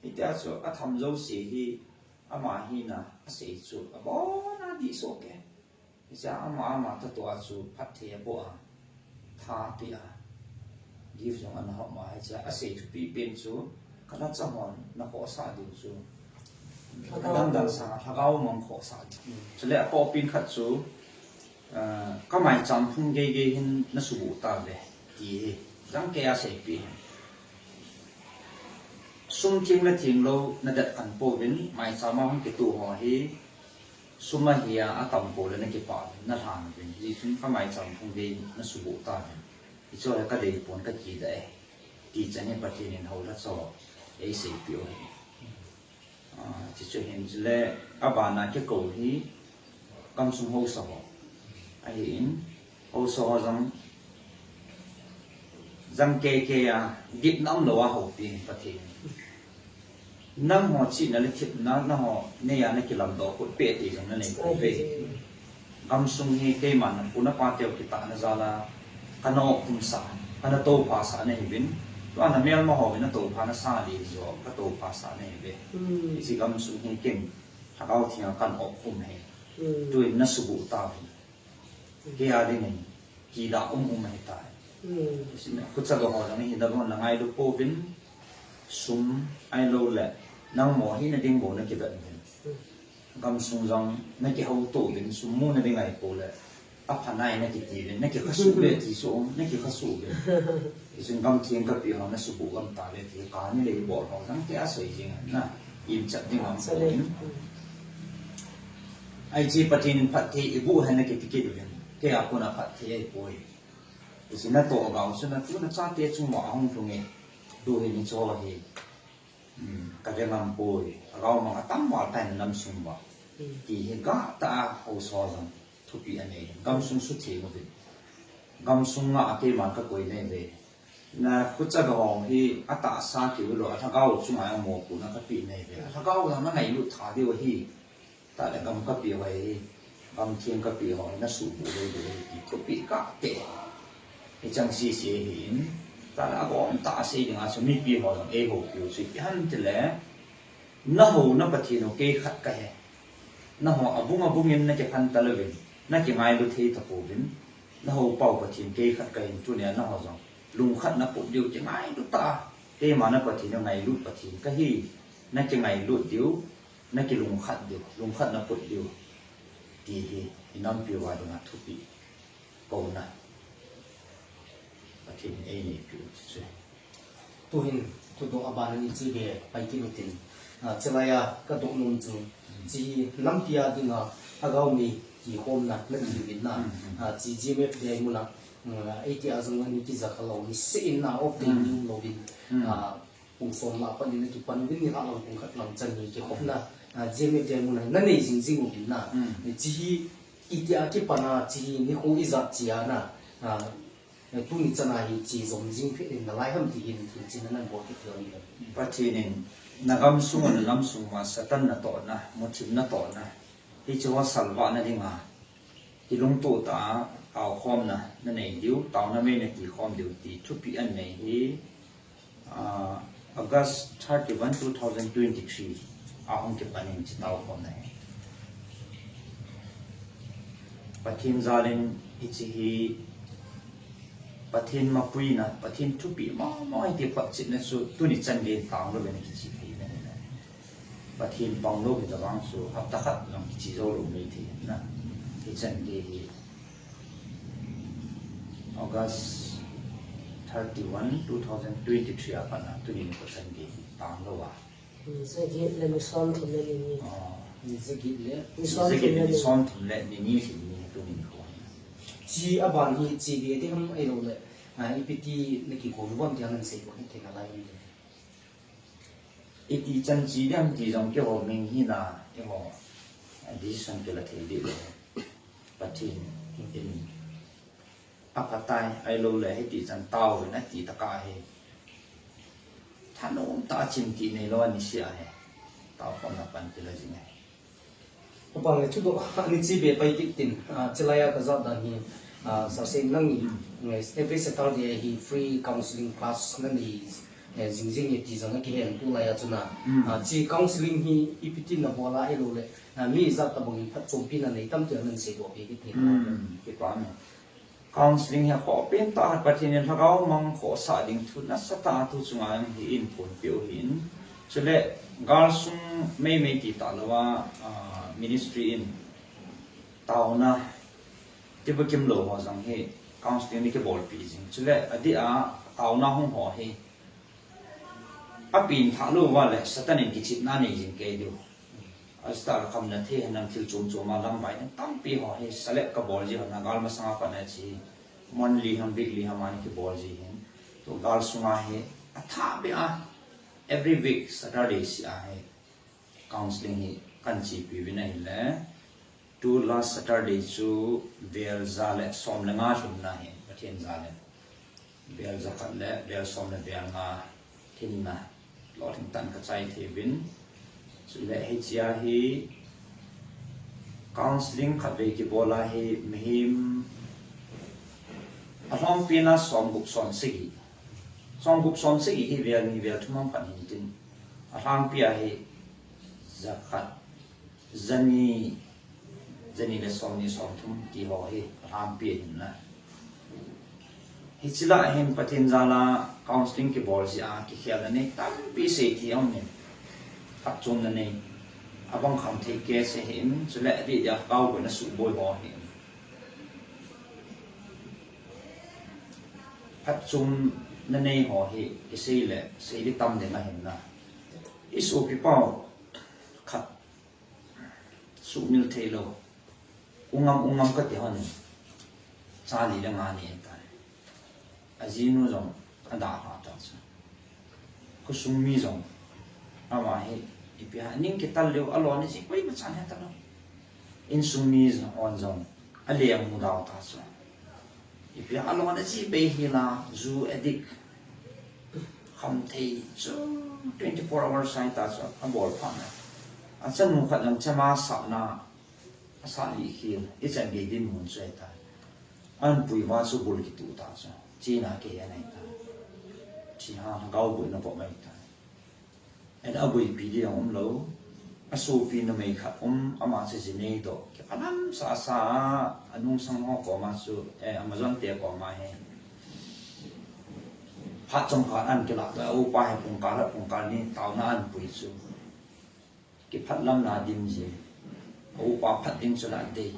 Hitia chu atham jouse hi, ama hina asei chu, abona dih soh kei. Hichea ama, ama tatoh a chu phatthei aboh a, tha apeh a, gift jong ana hom a, hichea asei thupi pen chu, ka lhacha hon na khohsah diu chu. Lhagao mang. Adang dang sanga lhagao mang khohsah diu. Chule apohpin khat chu, ah, ka maicham phung gei gei hin na subuh tauve, ti hi. Jang kei a seipeh hi. Sum theng le theng lou na det khen pouvin, maicham a hung kitoh ho hi, sum ahi a, atam pou le na kipah uvin, na lhan uvin. Hijeh chun ka maicham phung gei na subuh tauvin. Hichu hi ka dei pon ka kidah e. Ti chan hi Pathen in houlhacha ho eiseipeh u ahi. Ah, ti chu hin chule abana kikou hi gamsung haosa ho. Ahin, haosa ho jong Jang kei kei a, gitna umlou a houpi Pathen. Nangho chihna le themna, nangho neiya nakilamdoh khut peh ti jong nanei pouve. Gamsung hi keiman napu napa teu kitahna jal a, kana okhum sah, kana toupha sah nahiuvin. Tua namelma hon natoupha nasa ding joh, katoupha sah nahiuve. Hiche gamsung hi ken, Lhagao Theng a kana okhum ahi. Tuin nasuboh tauvin. Kei a dingin, kidah um um ahitai. Khucha ga ho jong hi nabang nangailu pouvin, sum ahilouleh, nangma hina ding bou nakivet uvin. Gamsung jong nakihouto uvin, sum muna ding ahipoi le, apha nai nakiti uvin, nakikhasuh ve ti chu, nakikhasuh uvin. Hichun gamtheng kapeh ho nasuboh gam tauve ti, kani le ibol ho jong kei asei jing na, imchat ding aum pouvin. Hiche Pathen in phatthei iboh hen nakiti kit uvin, kei a kona phatthei ahipoi. Hiche natoh gao chu natu nachate chung uva ahung lhung e, tu hi nicho hi, kave ngam poi, agao mang atam val tai namsung uva. Ti hi gah tah a haosa jong thupeh anei, gamsung sutheng uvin. Gamsung a keiman kakoi naiuve. Nakhucha ga ho hi atahsa kiu lou, alhagao chunga mopohna kapeh naiuve. Alhagao jong nangailut tha diu ahi. Tah le gam kapeh ho hi, gamtheng kapeh ho hi nasuhbuh lou diu ahi ti thupeh kahtah. Hicheng sese ahin, tah le agom tah a sei dinga chu mipi ho jong eihoupiu chu ipi ham itile, nahouna Pathen u kei khat kahi. Nangho abung abungin nakikhen talouvin, nakingailu thei tapouvin, nahoupau Pathen kei khat kahin, tunia nangho jong lungkhat naput diu kingailu tah a, keima na Pathen u ngailut Pathen kahi, nakingailut diu, nakilungkhat diu, lungkhat naput diu, ti hi inampiu a dinga thupeh, kouna Pathen in eineipiu chu. Tuhin thudoh abana hiche be pai kit utin. Chulaiya kadoh nom chu, hiche nampi a dinga lhagao mei kikhomna natiuvin na, hiche GMFDI muna, eighty a jong ana kija khalou, niseh in na off day umlouvin, pung som lah a pat in akipan uvin, nilhah lang pung khat lang chan hi kikhopna GMFDI muna nanei jingjing uvin na. Hiche hi itia kipan a, hiche hi nikho ijat chea na, tuni chan a hiche jom jing phet in nalai ham ti hin thil china nanbol kit diu ahi. Pathen in nagamsung u nalamsung uva Satan natohna, muthim natohna, hiche ho salvah na dinga kilungtoh tah a taokhomna nanei diu, taona mei nakikhom diu ti thupeh anei hi, August thirty-one, two thousand twenty-three a hung kipan in hiche taokhomna hi. Pathen jal in hiche hi Pathen mapuina, Pathen thupeh mama hiti photchetna chu tuni chan gei tanglouvin kiche thei na hile. Pathen panglou hitobang chu hapta khat jong kiche joulou mei thei na. Hichan gei hi August thirty-one, two thousand twenty-three a pat a tuni nikho chan gei hi tanglou a. Ni jaget le ni somthum le ni ni. Ni somthum le ni ni hi tuni nikho hi. Hiche aban hi hiche gei ding ham ahilouleh, ipi ti nakigon uvem tia nanseidoh kit thei nalai em? Iti chan che ding ham ti jong keiho ming hina, eiho decision kila thei ding lou. Pathen in aphatai, ahilouleh hiti chan taovin ati tah a hi thanom tah a chimkit neilou anisea hi taokhomna pan kila jing ahi. Aban le thudoh ani che be pai kit tin, chulaiya kajah dan hi, sir sei nangin every Saturday hi free counseling class nanei jingjing e ti jong akihen, tulaiya chuna hiche counseling hi ipi ti nabol a ahilouleh mi ijat tobang in phatchompi nanei tam tia nanseidoh peh kit thei. Counseling hi akhoh pentah a Pathen in lhagao mang khohsah ding thu nasatah a tu chunga hi eiphonpeh u ahin. Chule galsung meimei ti talou a, ministry in taona, tibukimlou ho jong hi counseling ana kibolpeh jing. Chule adeh a taona hung ho hi apenthah lou uva le Satan in kichepna anei jing kei diu. Ajeh chu khamna thei henlang thil chom chom a lamvai ding tampi ho hi salep kabol ji ho na, gal masanga pat a hiche monthly ham weekly ham a ana kibol ji hin. Tu gal sunga hi athah beh a every week Saturday seh a hi counseling hi kahin chepiuvin ahile, tu last Saturday chu vel ja le som le nga lhunna hi Pathen jal in Bel jakhat le bel som le bel nga hinna lolhing tah in ka chai thei uvin. Chule hichea hi counseling khatvei kibol a hi mihem alhangpi a som gup som sagi. Som gup som sagi hi vel ni vel thum ham khat hintin. Alhangpi a hi jakhat, jani, jani le som ni som thum ti ho hi alhangpi a hinna. Hiche lah a hin Pathen jal a counseling kibol jeh a kikhelna nei tampi sei thei aum in. Phatchomna nei. Abang kham thei case ahin, chule adeh deh a kaogon a suboi ho ahin. Phatchomna nei ho hi kisei le, sei ding tam ding ahinna. I sopi pau khat suhmil thei lou. Ungam, ungam kati hon. Cha li le nga nei tai. Ajinu jong adalha ta chu. Khosung mi jong ama hi ipi ham, ning kital leu, alon aji koima chan he talou. Insung mi jong, hon jong aleng mu dau ta chu. Ipi ham, alon aji bei hi la, ju addict. Kham thei chu twenty four hours sai ta chu, abol phat na. Achanu khat jong chama sahna, asah li khel, ichan gei dinmun chu ahi ta. An pui uva chu bul kitu ta chu. Chena kihen ahi ta. Chi ha, lhagao boina bou ahi ta. Ahin aboipi ding jong umlou. Asopi numei khat um, ama chu ji nei doh. Kiphalam sasa a, anungsang ho koma chu, eh, Amazon te koma hi. Phat chomkhat an kilah doh, aupa hi pungkal a, pungkal ni taona an pui chu. Kiphatlamna dim ji. Aupa phat ding chu la dei.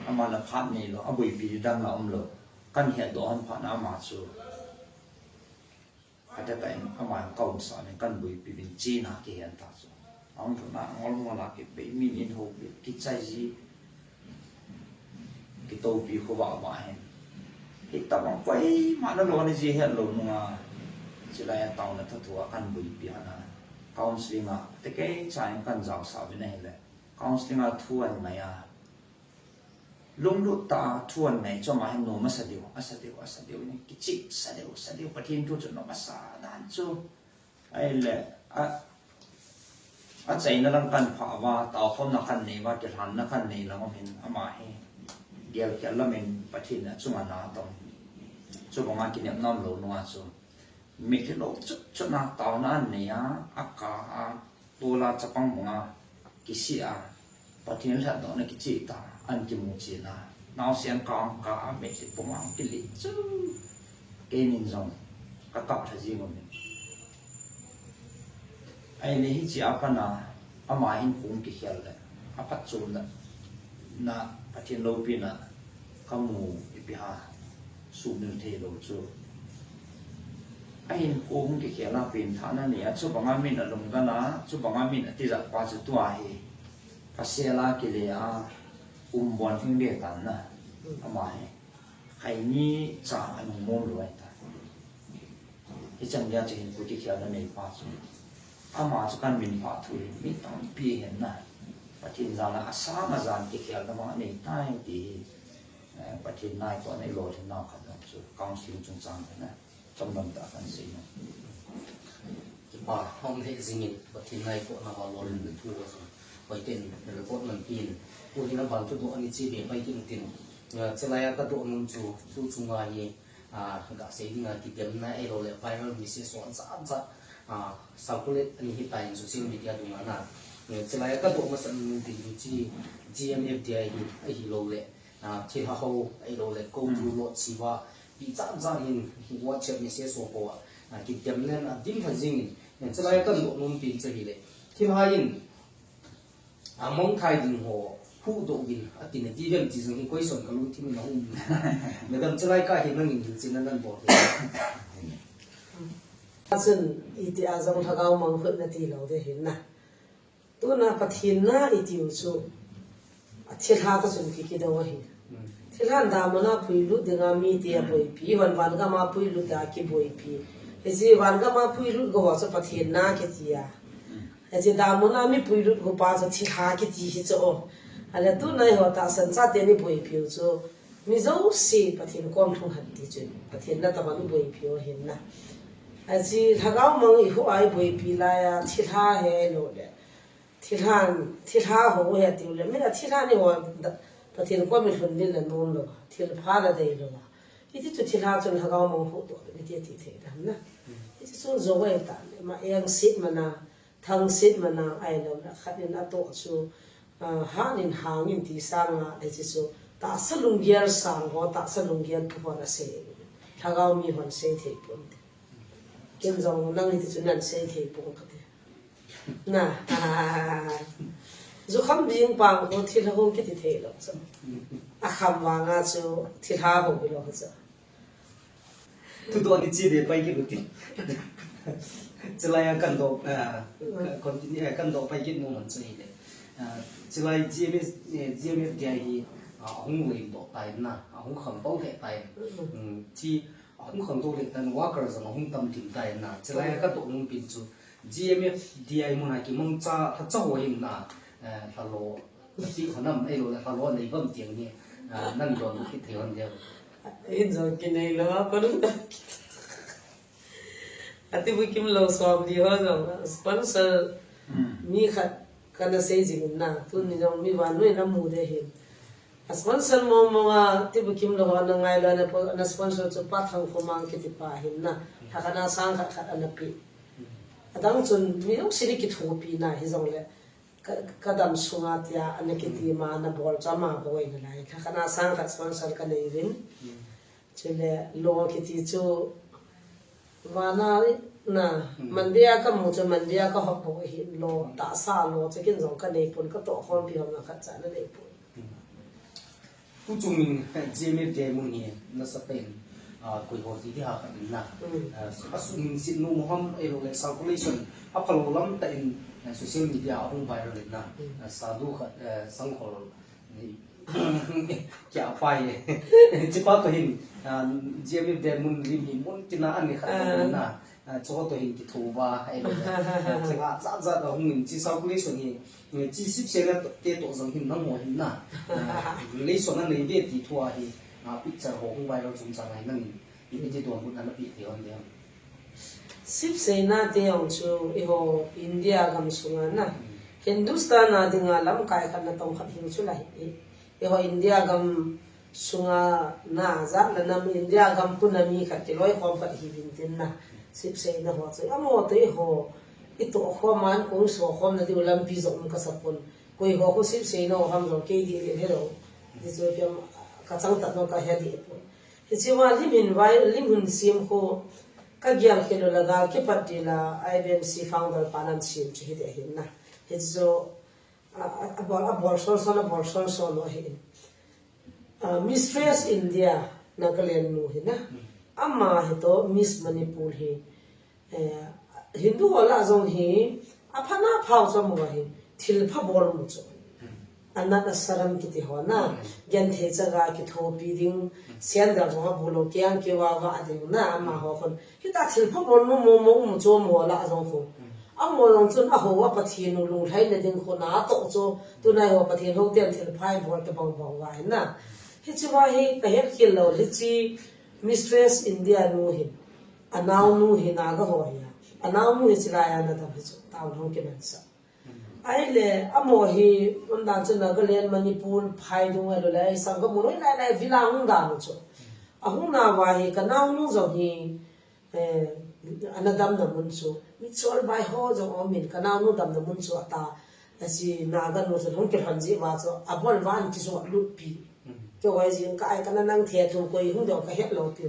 Ama la phat neilou, aboipi ding dang la umlou. Kan hetdoh hon phat na ama chu. Phat tah in ama kaumsah in kan boipi uvin chena kihen ta chu. Ahung thuna ngol ngol a kibei min in ho kichai ji. Kitopi khovah vah hin. Hitabang koima na lon aji hetlou nunga. Chulai a taona thathu a kan boipi hon a. Counseling a, tekei cha in kan jaosah uvin ahile. Counseling a thu an ngai a. Lunglut tah a thu an ngai chu ama hin nom asa diu, asa diu, asa diu ni kichih sa diu, sa diu, Pathen thu chu nom asa dan chu. Ahile, a, achaina lang kan phah uva, taokhomna kan nei uva, kilhanna kan nei lang um hin, ama hi gelkhel lam in Pathen achunga na tong. Chubanga kinepna umlou nunga chu. Mitlhi lou chut chut na taona an nei a, aka a, tol a chapang banga kisih a, Pathen lhatdohna kicheh ta, an kimu chen a, naosen kang ka a, mitlhi pum a kilit chu. Keinin jong ka kap lha jing uvin. Ahile hiche a pat a, ama hinkho kikhel le, aphatchomna, na Pathen loupina, kamu ipi ham, suhmil thei lou chu. Ahinkho hung kikhel a penthahna nei a, chubanga min alungdon a, chubanga min atijat pa chu tua hi, pasal a kile a, um bon hing be tan na, ama hi. Khaini cha anung mong lou ahi ta. Hichan geiya chu hinkho kikhelna nei pa chu. Ama chu kan minphah thu hi mi tampi hin na. Pathen jal a asang ajan kikhelna ma nei tai ti hi. Eh, Pathen naitohna i lolhin nau khat jong chu counseling chungchang hi na. Chomlam tah kan sei na. Kipa hom lheh jingin, Pathen naitohna va lolhin thu va jong. Hoiten report man pin. Tuhin aban thudoh ani chi be mai tin tin. Eh, chulai a kadoh nom chu, thu chunga hi, ah, gasei dinga kidemna ahilou le viral message ho jat jat, ah, circulate ani hitan social media dunga na. Eh, chulai a kadoh masat nom tin chu chi G M F D I hi, ahilou le, ah, thilha ho, ahilou le, kou tu lo chi va, pi jat jat hin WhatsApp message ho ho a, ah, kidemna adim lha jingin. Eh, chulai a kadoh nom tin chu hile. Thilha in, among thai ding ho, huhdoh uvin, ati na ti vem ti jong hi question kalungthim in aum. Madam, chulai ka hi nangin hilchetna nan bol hi. Achun, iti a jong lhagao mangkhutna tilou ding hin na. Tuna Pathen na itiu chu, athilha toh chun ki, kidou ahi. Thilhan damun a puilut dinga mite aboipi, hon vangam a puilut a kiboipi. Hiche vangam a puilut ho chu Pathen na kiti a. Hiche damun a mi puilut ho pa chu thilha kiti hi chu o. Ahile tuna eiho tahsan chate ni boipiu chu. Mi jouse Pathen kom lhung hen ti chu, Pathen natah a i boipi u ahin na. Achu lhagao mang i hu a i boipi lai a, thilha hi lou le. Thilhan, thilha ho hi tiu le. Mi a thilha ni ho da, Pathen kom i lhun ni le nom lou. Thilpha la dei lou. Hiti chu thilha chun lhagao mang hu to, mi ti ti thei dam na. Hiti chu jo wai ta, ma eng sit mana, thang sit mana, ai lou na, khat in a to chu, ah, han in hang in ti sang a, le chi chu, tahsa lunggel sang ho, tahsa lunggel pu ho na sei. Lhagao mi hon sei thei pon te. Ken jong nang hiti chu nan sei thei pon ka te. Na, ah, jukham ding pang ko thilha ho kiti thei lou chu. A kham vang a chu thilha ho bi lou chu. Thudoh ni chi de pai kit u ti. Chulai a kan doh, ah, continue, eh, kan doh pai kit nom man chu hi le. Ah, chulai G M S, eh, G M F D I hi, ah, ahung lei doh tai na, ahung kham doh lheh tai. Mm, chi ahung khang doh lheh tan worker jong ahung tam lheh tai na. Chulai a ka doh nom pen chu G M F D I mun a kimangcha lhacha ho hin na, eh, lhalo, ti ho nam ei lou le lhalo nei vam ti ang ni, ah, nan don kit thei hon dia. Ei jong kinei lou a, ko lung ta. Ati bu kim lou som di ho jong, sponsor mi khat kana sei jing na, tuni jong mi vannoi na mu de hin. A sponsor mong mong a, ti bu kim lou ho na ngai lou na po, na sponsor chu Pa Thangkhomang kiti pa hin na. Lha khat a sang khat khat ana pi. Adang chun mi jouse ni kithopi na hi jong le. Ka, ka dam sunga tia ana kiti ma na bol cha ma boi na lai. Lha khat a sang khat sponsor ka nei rin. Chule lo kiti chu vana na, mm, Monday a ka mu chu Monday a ka hop bou hi lo, mm, tahsa lo chu kin jong ka nei pon, ka toh khompi hom na khat cha na nei pon. Mm. Pu Chungmin, eh, G M F D I mun hi nasa pen, ah, koi ho ti ti ha khat in na. Mm. Ah, a sum in sit nom u ham, ei lo le circulation a phalou lam tah in, eh, social media a hung viral in na. Mm. Ah, sadhu khat, eh, sangkhol Kia pai. Chipa to hin, ah, G M F D I mun lim hi mun tina ani khat, ah, na. Ah, cho to hin kitho ba, ai lo. Ah, chinga za za da hung in chi circulation hi. Chi sip se na te to jong hin nang mo hin na. Ah, relation a nei ve ti thu a hi. Ah, picture ho hung viral chung chang ai nang in. Iti don hun ana pi ti hon de. Sip seina te jong chu eiho India gam sunga na. Hindustan a dinga lamkai khat na tong khat hing chu la hi. Eiho India gam sunga na jat la nam India gam puna mi khat kiloi khom khat hi vin tin na. Sip seina ho chu. Amo te eiho. I to khom man kong so khom na diu lampi jong um ka sa pon. Koi ho ko sip seina ho ham jong kei di le hello. Di chu piam ka chang tat no ka he di pon. Hiche va lim hin vai, lim hin sim khu ka gial khel u la gal kipat di la I B M C founder pa nan sim chu hi de hin na. Hichu, a, a, a bol, a bol son son, a bol son son lo hin. A, Mistress India, Nagaland nu hi na. Ama hi to Miss Manipur hi. Eh, Hindu ho lah jong hi, apha na phau chu mu hi, thil pha bol mu chu. Anat asaram kiti ho na, genthei chaga kithopi ding, sandal jong abu lou kiang kiva va ding na, amaho khun. Hita thil pha bol mu, mu, mu, mu chu mu lah jong khu. Amaho jong chun aho a Pathen u lunglhaina ding khu na to chu, tunai ho Pathen ho ten thil pha bol ta bang bang va hi na. Hiche va hi ka het khel lou, hiche Mistress India nu hin. Anaonu hi Naga ho hi a. Anaonu hi chilai a nadam hi chu. Taona hung kiman sa. Ahile, amaho hi, umdan chu Nagaland, Manipur, phai dung a lo le, sangam mun lai lai vila hung dan chu. Ahung na va hi, ka naonu jong hi, eh, ana damna mun chu. Mi chol bai ho jong um in, ka naonu damna mun chu ata. Achi Naga nu chu hung kilhon ji va chu. Abol van kijot lut pi. Kei hoi jing ka ai ka na nang the thu koi hung dong ka het lou pi.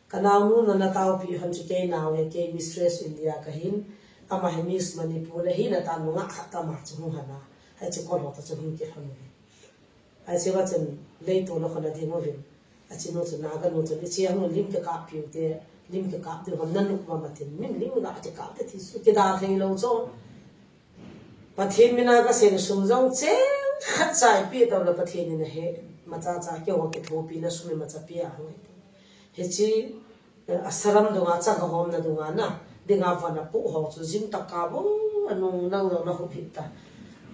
Ka naonu nana taopi hon chu kei nao e, kei Mistress India ka hin, ama hi Miss Manipur le hin atan nungah khat ama chu hung hana. Hiche kol ho ta chu hung kilhon uve. Hiche va chun leitol a khona ding uvin. Achi nu chu Naga nu chun, hiche hung lim kikap piu te, lim kikap diu ham nanop va ma tin, min lim ga kikap te ti chu kida thei lou chu. Pathen mina ka seng sum jong cheng khat chai pi to le Pathen in ahe, macha cha keiho kithopi na sum macha pi a hung. Hiche, eh, asaram dunga, chang kahomna dunga na, dinga vana pu ho chu jing taka bo, anung nang lo na hu phit ta.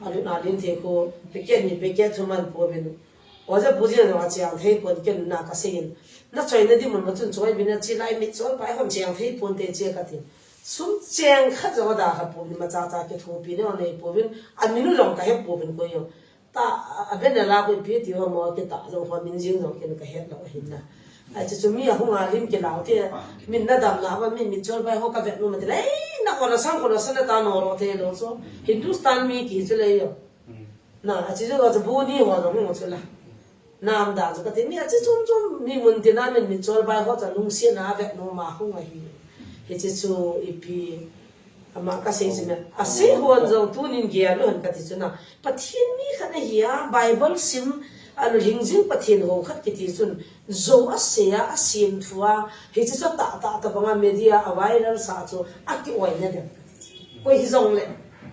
Alu na din the ko, packet ni packet thu man po ben. Oja pu jeng jong acheng thei pon, ken na kasei in. Na choina di mun ma chun choi bin a chi lai mi chol pai hon cheng thei pon te che kati. Sum cheng khat jong ada kha pon ni ma cha cha kithopi ne nei pon. Aminu jong kahe pon koi jong. Ta, a ben la koi pi ti ho mo ke ta jong ho min jing jong ken kahe lo hin na. Achi chu mi ahung a lim ke lau te. Min na dam na ba mi mi chol pai ho ka vet nu ma te lei. Na ko na sang ko na sa na ta no ro te lo so. Hindustan mi ki chu lei yo. Na, achi chu, achi bu ni ho jong chu la. Nam da chu kati mi achi chum chum mi mun tina min mi chol pai ho cha lungsiat na vet nu ma hung ahi. Hichi chu ipi ama kasei chu me. Asei hon jong tunin gel lou hen kati chu na. Pathen mi khat ahi a, Bible sim, alu hing jing Pathen ho khat kiti chun, jo asei a, asim thu a, hichi chu ta, ta, ta banga media a viral sa chu, aki oi na dem. Koi hi jong le.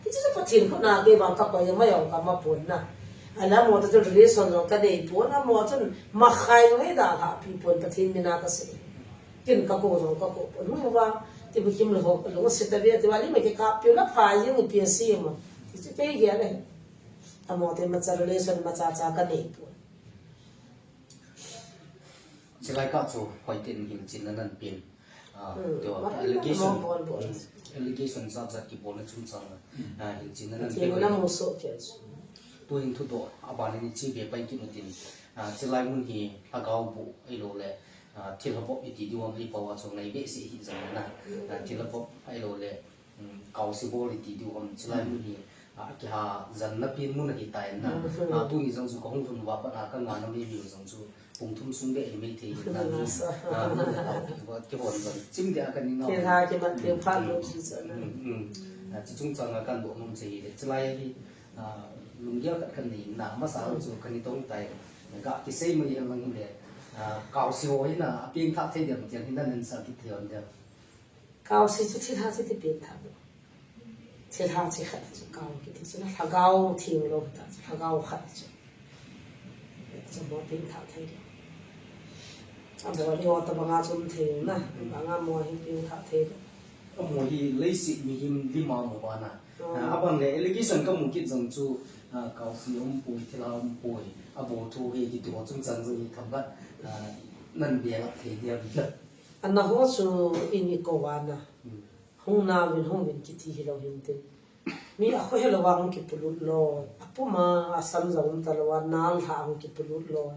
Hichu chu Pathen khut na kei vang ka koi mai jong ka ma pon na. Ala mo ta chu relation jong ka nei pon, amo chun ma khai jong ei da la pi pon Pathen mina ka sei. Kin ka ko jong ka ko pon. Hu va ti bu kim lo ho lo se ta ve ti va li me ke ka pi la pha jing pi si mo. Ti chu kei ge le. Amo te ma cha relation ma cha cha ka nei pon. Chilai ka chu hoi tin hin chin na nan pin. Ah, Hmm, tua ma allegation, ma bol bol. Hmm, allegation zat zat kibol na chungchang na. Hmm. Ah, hin chin na nan Pathen pin. Na mo so ke chu. Tu hin thudoh, aban in chi be pai kit u tin. Ah, chilai mun hi lhagao bu ahilou le. Ah, thilha vop iti diu ham hi pau a chu ngai be si hi jang na. Hmm. Ah, thilha vop ahilou le. Um, kaosi bol iti diu ham chilai mun hi, ah, kiha jan na pin mun ahi tai na. Mhm. Ah, tuni jong chu kahung lhun uva pat a ka ngah na mi mi jong chu pung thum sung be hi mai thei na. Nasa. Ah, mun a tao ki, kihon jong chim dia ka ni ngau. Kiha kimat ding phat lou chi sa na. Um, um. Ah, chi chungchang a kan doh nom che hi le. Chilai hi, ah, lunggel khat kan nei na masa chu kan ni tong tai. Ga kisei mai hi lang le. Ah, kaosi ho hi na, a peng thah thei diam tiang hi na nen sa kit thei on diam. Kaosi chu thilha chu ti pengthah lou. Thilha chu khat chu kao kiti chu na lhagao theng lou ta chu lhagao khat chu. Chu mo pengthah thei lou. Abol hi ho tabanga chu um thei na, banga mo hi pengthah thei lou. Amo hi leiset mihem lima mo bana. Oh. Ah, abang le allegation kamu kit jong chu, ah, kaosi umpoi, thilha umpoi. Abol thu hi kiti ho chungchang jong hi themkhat, ah, nan belap thei diam. Ana ho chu in i kou a na. Hmm. Hung nauvin, hung uvin kiti hilou hintin. Mi akhohelou a hung kipolut loi. Apum a, asam jong um talou a, nal lha hung kipolut loi.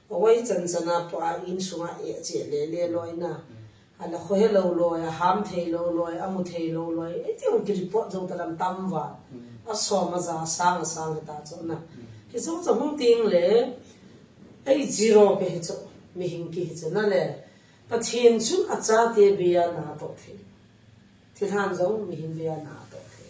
Awai chan chan a po a insunga eh che le le loi na. Hmm. Ala khohelou loi, aham theilou loi, amu theilou loi. Iti hung kireport jong talam tam va. Hmm. Asom aja, asang asang hita chu na. Hmm. Kijong chu hung ting le. Ei zero ke hi chu. Mihem kihi chu na le. Pathen chun achate beiya na toh thei. Thilhan jong mihem beiya na toh thei.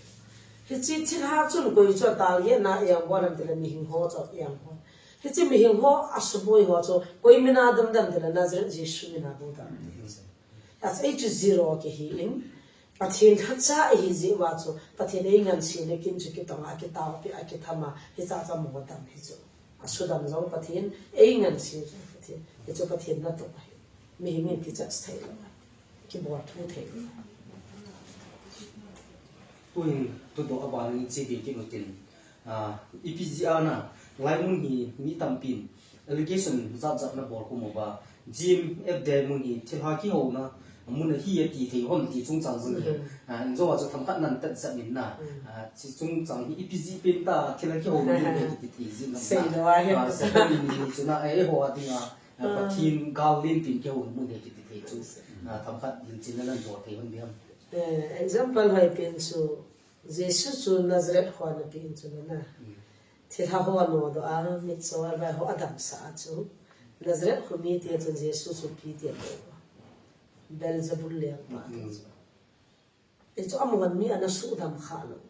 Hiche thilha chun koi chu atal ye na yang bol am tile mihem ho chu yang ho. Hiche mihem ho asuboi ho chu koi mina damdam tile Nazareth Jesu mina damdam thei. Achu ei chu zero ke hi in. Pathen lhacha ihi jeh uva chu Pathen ei ngansena kin chu kitong a kitao pi a kithama hicha cha mo dam hi chu. Asudam jong Pathen, ei nganse jong Pathen. Hichu Pathen natoh ahi. Mihem in kichat thei lou. Kibol thu thei lou. Tuhin, thudoh abana in chi be kit u tin. Ah, ipi jeh a na, lai mun hi mi tampin allegation jat jat na bol khum uva. Jim F D I mun hi thilha kihouna mun ahi ati thei hom ti chungchang jong hi. Hmm. Ah, in jong a chu themkhat nan tat sah in na. Hmm. Ah, chi chungchang hi ipi jeh pen ta thilha kihouna mun ahi ti thei jin na. Sei lou ahi. Ah, sa ni ni chu na, eh, ho a ding a. Ah, ah. Pathen gal len pen kihouna mun ahi ti thei chu. Hmm. Ah, themkhat hilchen na nan bol thei hom diam. Eh, example hoi pen chu Jesu chu Nazareth kho a na pen chu na. Hmm. Thilha ho anodoh a, mitcho a, vai ho adamsah a chu. Nazareth kho mite chun Jesu chu ipi ti ati uva. Beelzebul lengpa ati chu. Mm. Hichu amun mi ana sudam kha lou.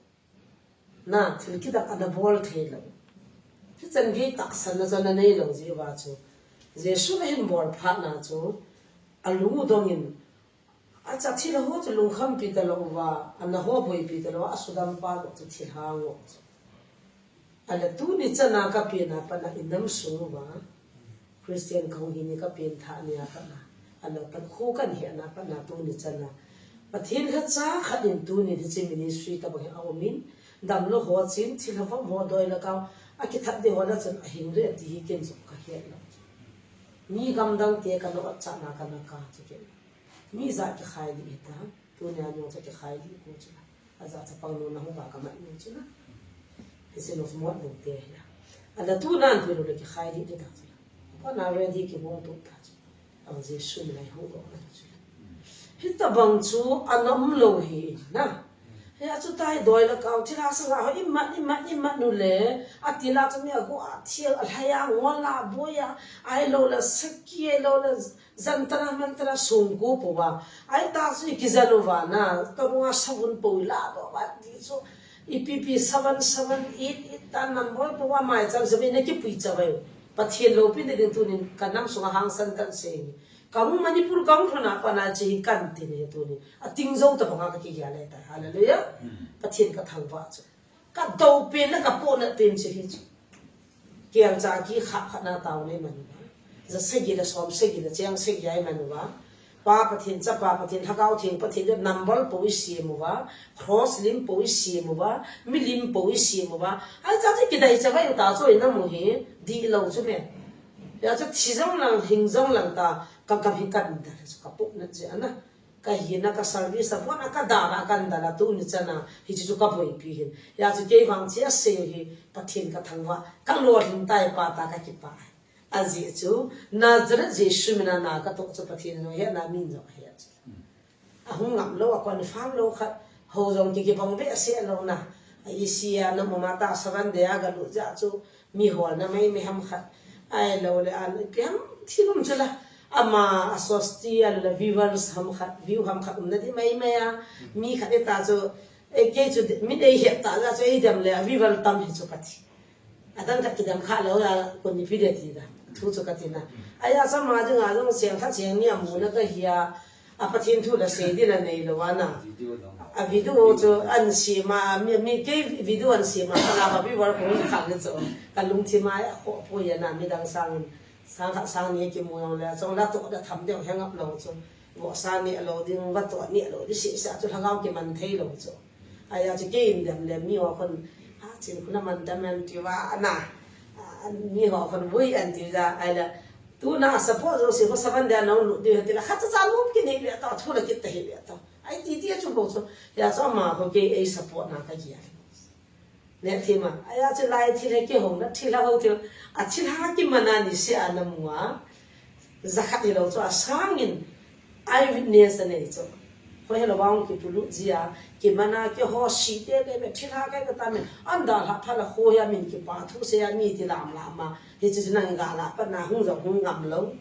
Na, thil kidang ana bol thei lou. Hichan gei tahsanna chu ana nei lou jeh uva chu. Jesu ahin bol phat na chu, alung u dong in, Acha thilha ho chu lungkhampi talou va, ana ho boipi talou va, asudam pa ho chu thilha ngo chu. Ala tuni chana kapen a pat na inam sung uva, Christian kahung hi ni kapen thah ni a pat na, ala pat khu kahin hena pat na tuni chana. Pathen lhacha khat in tuni hiche ministry tabang hi aum in, damlou ho chin, thilha vom ho doi la kau, akithat ding ho la chun ahing le ati hi ken jong kahi. Kei lo. Mi gamdang te kana ot chana kana ka chu kei. Mi ja kikhai di hita. Tunia nung cha kikhai di ko chu. Aja chapang nu na hung va ka mat nu chu na. Hiche nu mo dong te ya. Ala tunan tu le kikhai di di ta chu. Ko na ready kibong tu ta chu. Ang Jesu min a hung dong na chu. Hitabang chu ana um lou hi na. Hia chu tai doi le kau thilha sanga ho imat, imat, imat nu le. Ati la chu mi agu a thil a lhai a ngol la boi a. Ahilou le saki, ahilou le jantra mantra sung gu po va. Ai ta chu i kijan uva na. Ka bunga savun po i la do va ti chu. Ipi pi seven seven eight eight ta number po va mai chang sabi na kipui chavai. Pathen loupina ding tunin ka nam sunga hangsan kan sei. Ka hung Manipur ka hung lhun a pat na che hi kan ti ne tunin. A ting jou tabang a ka kigel le ta. Hallelujah. Pathen ka thangvah chu. Ka dou pen le ka pohnat pen chu hi chu. Kelcha kikha khat na tao nei man uva. Ja sagi le som sagi le cheng sagi ai man uva. Pa Pathen, Chapa Pathen, Lhagao Theng Pathen le number po i sem uva. Cross lim po i sem uva. Milim po i sem uva. Ai cha chu kidai chavai u ta chu i na mu hi. Di lou chu me. Hia chu thi jong lang, hing jong lang ta, ka gam hi kan da, ka pohnat je ana. Ka hina, ka service a pon a, ka dal a, kan dal a, tuni chana, hiche chu ka boipi hin. Hia chu kei vang che a sei hi, Pathen ka thangvah, ka lolhing tai pa ta ka kipah. Ajeh chu, Nazareth Jesu mina na ka toh chu Pathen jong he na min jong he chu. Ahung ngam lou, a confirm lou khat, ho jong ki kibang behseh lou na. A isi a na mama ta seven day a ga lut jeh chu, mi holna mai mai ham khat. Ahilou le an, ipi ham thil um chu la. Ama a sosti a la viewers ham khat, view ham khat umna di mai mai a. Mi khat e ta chu, e kei chu, mi dei het ta jeh chu, e dem le a viewer tam hi chu ka ti. Adang khat kidem kha lou la, kon ni pi de ti da. Thu chu ka ti na. Aya sa ma jing a jong seng khat seng ni a mu na ka hi a. A Pathen thu la sei di la nei lou a na. A video chu an sem a, mi, mi kei video an sem a, ka la ka viewer kong kha le chu. Ka lungthim a ya kho po ya na mi dang sang. Sang khat sang ni kimu jong le, chong la toh da tham deu heng ap lou chu. Vo sa ni lou ding, va toh ni lou di si sa chu lhagao kiman thei lou chu. Aya chu kei in dem le mi ho khun, a, chin khun a man dem an ti va na. A, mi ho khun vui an ti ja, ai la. Tuna support jo si ko seven day a nong lut di ti la, khat cha cha lum ki nei le ta, thu la kit ta hi le ta. Ai ti ti chu bo chu. Ya chu ama ho kei ei support na ka ki a. Ne thima. Aya chu lai thil he kihong na, thilha ho thil. A thilha kiman a ni se a na mu a. Jakhat hilou chu a sangin eyewitness anei chu. Khoi hilou vang kipulut jia, kiman a kiho si te le me thilha kai ka ta me. An dalha phala kho hia min kipa thu se a mi ti lam lam a. Hiche chu nang ga la pa na hung jong hung ngam lou.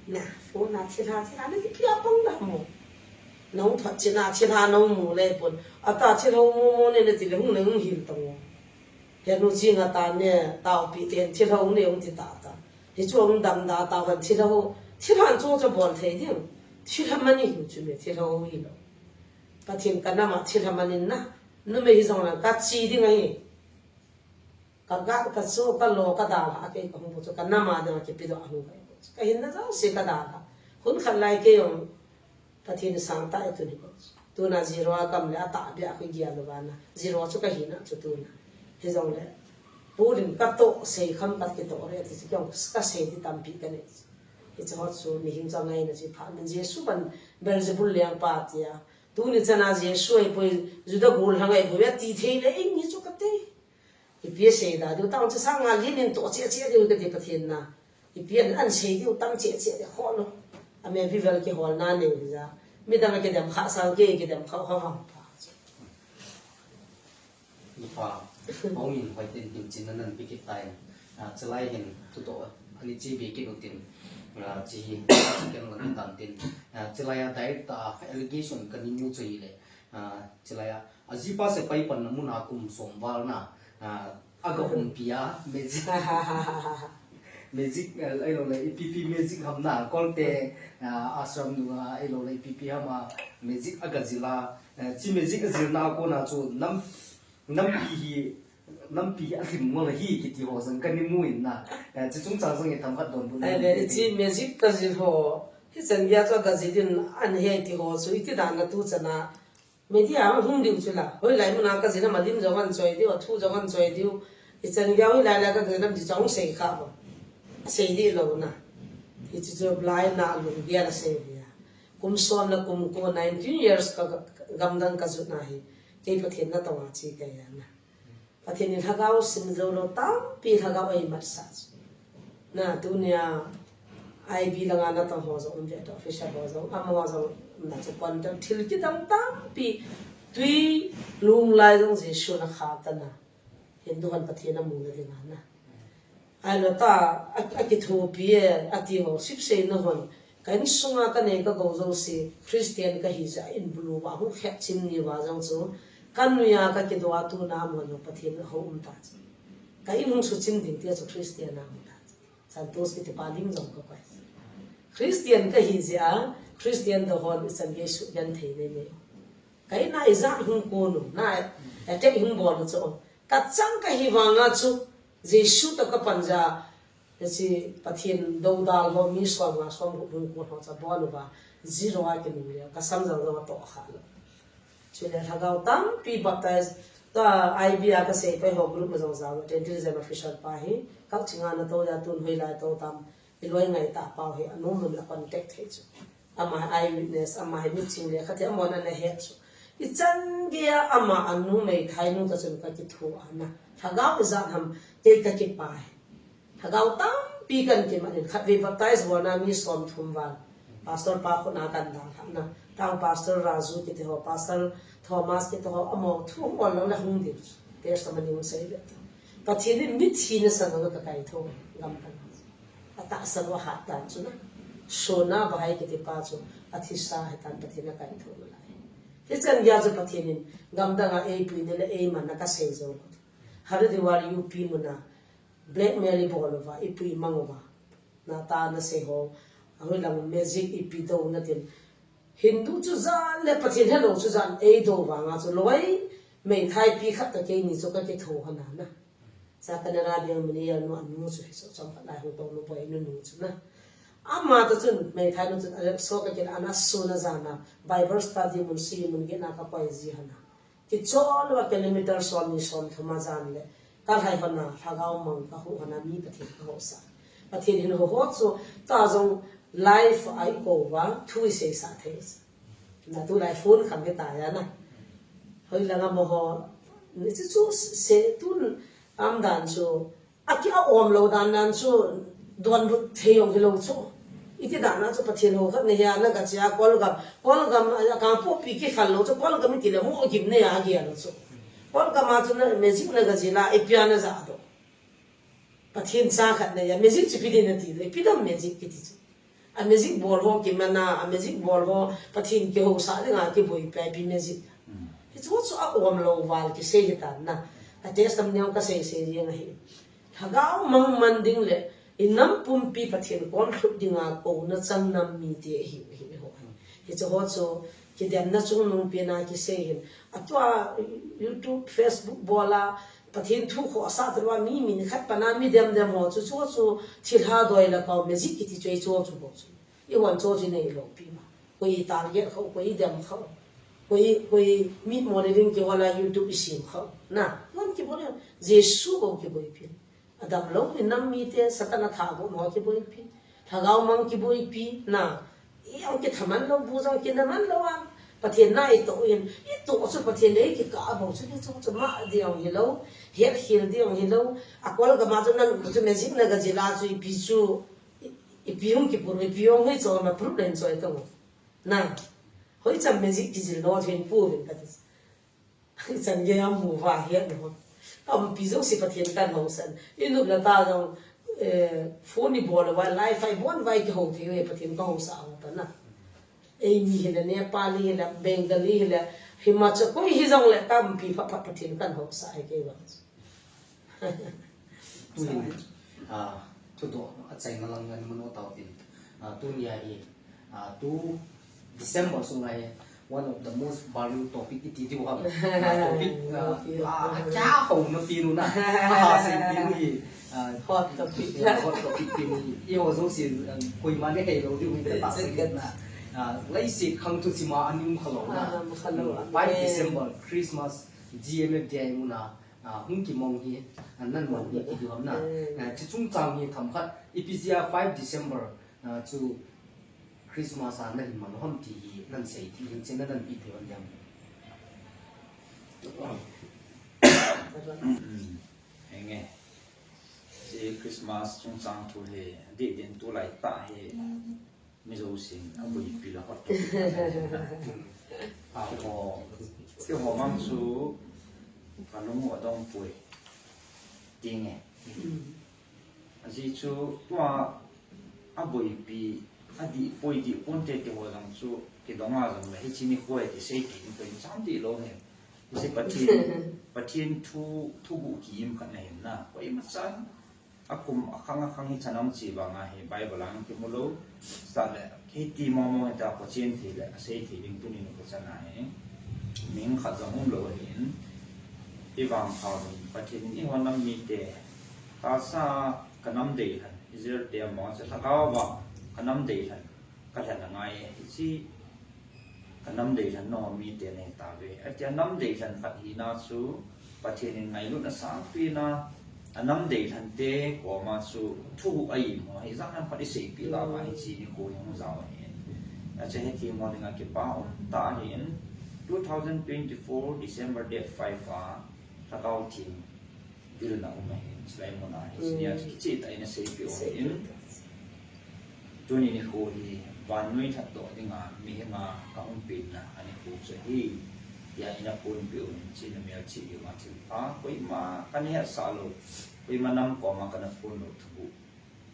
Na, phone a thilha, thilha na kipi a pang da mo. Nong phat china thilha nong mu le pon. Ata thilha mu mu ne na ti le hung le hung hil tong. He nu chi nga ta ne, tao pi ten thilha ne hung ti ta ta. Hi chu hung dam da ta kan thilha ho. Thilha chu chu bol thei ding. Thilha mani hu chu me thilha ho hi lou. Pathen ka nam a thilha manin na. Numei hi jong lang ka chi ding ahi. Ka ga, ka chu, ka lo, ka dal a kei ka hung bu chu, ka nam a ding a kipe doh a hung ka bu chu. Ka hinna jouse ka dal a. Hun khat lai kei jong Pathen in sang tah a tuni bu chu. Tuna zero a kam le a tahbeh a khu gel lou va na. Zero chu ka hina chu tuna. Hi jong le. Pu ding ka toh sei kham ka kitoh re ti chu kei jong ka sei di tampi ka nei chu. Hiche ho chu mihem chu angai na chu pha min Jesu ban Beelzebul lengpa tia. Tuni chana Jesu ahipoi Juda gol lhang ahipoi a ti thei le ing hi chu ka ti. Ipi asei da diu, tang chu sang nga lin in toh cheh cheh diu kati Pathen na. Ipi an, an sei diu tam cheh cheh di kho lo. Ame vival kihol na nei ja. Midang a kidem kha sang kei kidem kha kha vang pa. Nupa, hong in hoi tin tin chin nan pi kit tai. Ah, chulai hin tu to, ani chi bi kit u tin. Ah, chi hi, ken lo ni tan tin. Ah, chulai a direct ta allegation ka ni mu chu hi le. Ah, chulai a, a jipa sepai panna mun a kum som val na. Ah, aga hung pi a, magic. Magic, eh, ahilou le, ipi pi magic ham na, kolte, ah, ashram nunga, ahilou le, ipi pi ham a, magic aga jil a, eh, chi magic ajil na kona chu, nam, nampi hi, nampi hi alhim ngol hi, kiti ho jong ka ni mu in na, eh, chi chungchang jong i themkhat donbut. Ai le, i chi magic ka jil ho, hichan gei a chu aga jil in an he ti ho chu, iti dan a tu chan a, Media a hung diu chu la. Hoilai mun a ka jil a ma lim jong an choi diu, a thu jong an choi diu. Ichan gei a hoilai lai ka jil a di jong sei kha bo. Sei di lo na. Hichu chu blind na lung dia la sei dia. Kum som le kum ko nineteen years ka, ka, gamdang ka jut na hi. Kei Pathen na tong a chi ka ya na. Pathen in lhagao sim jou lou tampi lhagao ei mat sa chu. Na tunia I B langa na tong ho jong um ve to official ho jong ama ho jong na chu kon tam thil kidang tampi tui lung lai jong Jesu na kha ta na. Hindu han Pathen a mu na ding a na. Ai lo ta, a, a kithopi e, a ti ho, sip sei na hon. Ka insunga ka nei ka go jong si, Christian ka hi ja in bulu ba, hung khet chim ni ba jong chu. Ka nuia ka kidua tu na mo no Pathen ho um ta chu. Ka in hung su chim ding tia chu Christian na um ta chu. Santos kiti pa lim jong ka koi. Christian ka hi ja, Christian do hon, i chan Jesu gen thei nei nei. Ka in a i ja hung ko nu, na, attack hung bol nu chu. Ka chang ka hi vanga chu, Jesu to ka pan ja, Hiche Pathen dodal ho mi som nga som gup hung kon ho cha bon uva, zero a kinung le, ka sam jang jang a toh kha lo. Chule lhagao tampi baptize, ta I B a ka sei pai ho group ma jong jao, twenty December official pa hi, kap chinga na to ya tun hoi lai to tam, i loi ngai ta pau hi, a nom nom la contact thei chu. Ama eyewitness, ama hi miching le khat hi amon ana het chu. I chan gei a ama a numei thai nu ta chun ka kithu a na. Lhagao i jat ham kei ka kipa hi. Lhagao tampi kan kiman in khatvei baptize bolna mi som thum val. Pastor pa khut na kan dal ham na. Tang Pastor Raju kiti ho, Pastor Thomas kiti ho, amo thu ol lo la hung ding. Testimony hung sei le. Pathen in mithi na sa lo ka kai tho gam kan. A tahsa lou a hat dan chu na. Sona Bahai kiti pa chu a thisa he tan Pathen a kai tho na lai. Hichan gei a chu Pathen in gamdang a eipui na le eiman na ka sei jou lo. Haridwar U P mun a blackmail i bol uva, i pui mang uva. Na ta na sei ho. A hoi lang magic i pi do na tin. Hindu chu jan le Pathen helou chu jan ei do vanga chu loi. Meithai pi khat ta kei ni chu ka kitho hana na. Cha Canada ding mini ya nu anu chu hi so chom khat lai hu to nu boi nu nu chu na. Ama ta chun meithai nu chun a so ka kin ana so na jana Bible study mun si mun ge na ka koi ji hana. Kichol wa kilometer som ni som thum a jan le ka lhai hona lhagao mang ka hu hona mi Pathen ka ho sa. Pathen hin ho ho chu ta jong life ai ko wa thu i sei sa thei. Na tu lai phone kham ke ta ya na. Hoi langa mo ho ni chu chu se tun am dan chu a ki a om lo dan nan chu don lut thei jong hi lo chu. Iti dan na chu Pathen ho khat ne ya na ka chia kol gam. Kol gam a ka po pi ki khal lo chu. Kol gam iti le mo gim ne ya ge lo chu. Kol gam a chu na magic na ga ji la e pia na ja do. Pathen cha khat ne ya magic chu pi din na ti le pi dam magic kiti chu. A magic bol ho kimana, a magic bol ho Pathen kihousa dinga kiboipi pi magic. Hichu chu a om lo val kisei hi tan na. A testimony ka sei sei ding ahi. Lhagao mang man ding le i nam pumpi Pathen kom lhut dinga ko na chang nam mite hi hi ho. Hichu ho chu kidemna chungnung pena kisei hin. A tua YouTube, Facebook bola Pathen thu khohsah taloa mi min khat pana mi dem dem ho chu chu chu thilha doi la kau magic kiti chu ei chu chu bo chu. I hon chu chu nei lo pi ma. Koi i target kho, koi i dem kho. Koi, koi mi mo le ding ki wala YouTube i sim kho. Na, hon ki bo le Jesu bo ki boipi. A dam lo mi nam mite Satan a tha bo mo ki boipi. Lhagao mang ki boipi. Na, i ang ki thaman lo bu jong ki naman lo a. Pathen na i to in, i to chu Pathen nei ki ka bo chu ni chu chu ma di ang hi lo. Her hil di ang hi lo. A kol ka ma chu nan chu magic na ga ji la chu i pi chu. I, i pi hung ki pur, i pi hung hi chu ma pur len chu i to. Na. Hoi cham magic ki jil no thin pu vin ka ti. Chan gei a mu va hiat na ho. Tampi jouse Pathen kan housan. I nup le ta jong, eh, phone i bol uva, live a i bon uva i kihou thei uve Pathen ka housa hou ta na. Ei mi hi le, Nepali hi le, Bengali hi le, Himachal koi hi jong le tampi pha pha Pathen kan housa hi kei vang. Tuhin, ah, thudoh a chaina lang ngan mun o tau tin. Ah, tunia hi, ah, tu December sunga hi one of the most value topic iti diu ham. Ah, topic, ah, ah, kya ho na pi nu na. Ah, sei pi nu hi. Ah, hot topic. Yeah, hot topic pi nu hi. I ho jouse, ah, koima nei hei lo diu hi ta sei na. Ah, leiset khang tu chima anung kha lo na. Ah, kha lo. Five December, Christmas, G M F D I mun a. Ah, hung kimong hi, ah, nan mong hi ti ham na. Ah, chu chungchang hi themkhat, ipi jeh a five December, ah, chu Christmas a nahin mang ham ti hi nan sei thei, hin chen nan pi thei ham. Henge. Chu Christmas chungchang thu hi, adeh din tulai tah hi. Mi jousen aboipi le hot topic ahi na. Aho, keiho vang chu kalung u adong poi. Tinge. Ajeh chu tua aboipi, adih poi dih ponte ti ho jong chu kidong a jong le hiche nikho hi kisei kit in koi cham dih lou hi. Hiche Pathen, Pathen thu, thuguh kiim khat ahi na. Koima chan Akum akhang akhang hi chanam chi vang ahi Bible a kimu lou. Sa le, hiti mong mong ta ko chen thei le, asei thei ding tuni nikho chan ahi. Mihing khat jong um lou ahin. I vangpha in, Pathen in eiho nam mite, tahsa ka nam deilhen, Israel te mong cha lhagao va ka nam deilhen, ka lhen angai e. Hiche Ka nam deilhen nao mite nei tave. Atia nam deilhen khat hina chu Pathen in ngailutna sangpi na, anam deilhen te koma chu thu aim ho hi jat ham khat iseipi lama hiche nikho hi hung jao ahi. Ache hi themmo dinga kipa um tah ahin, two thousand twenty-four December date five a Lhagao Theng vilna um ahin, chulai mun a hi, hiche nia chu kicheh tah in aseipi u ahin. Tuni nikho hi vannoi lhatdoh dinga mihem a ka hung penna anikho chu ahi, tia ina phonpeh u ahin, hiche na melchih dinga thilpha, koima kana hetsah lou, koima nam koma kana phon lou thuguh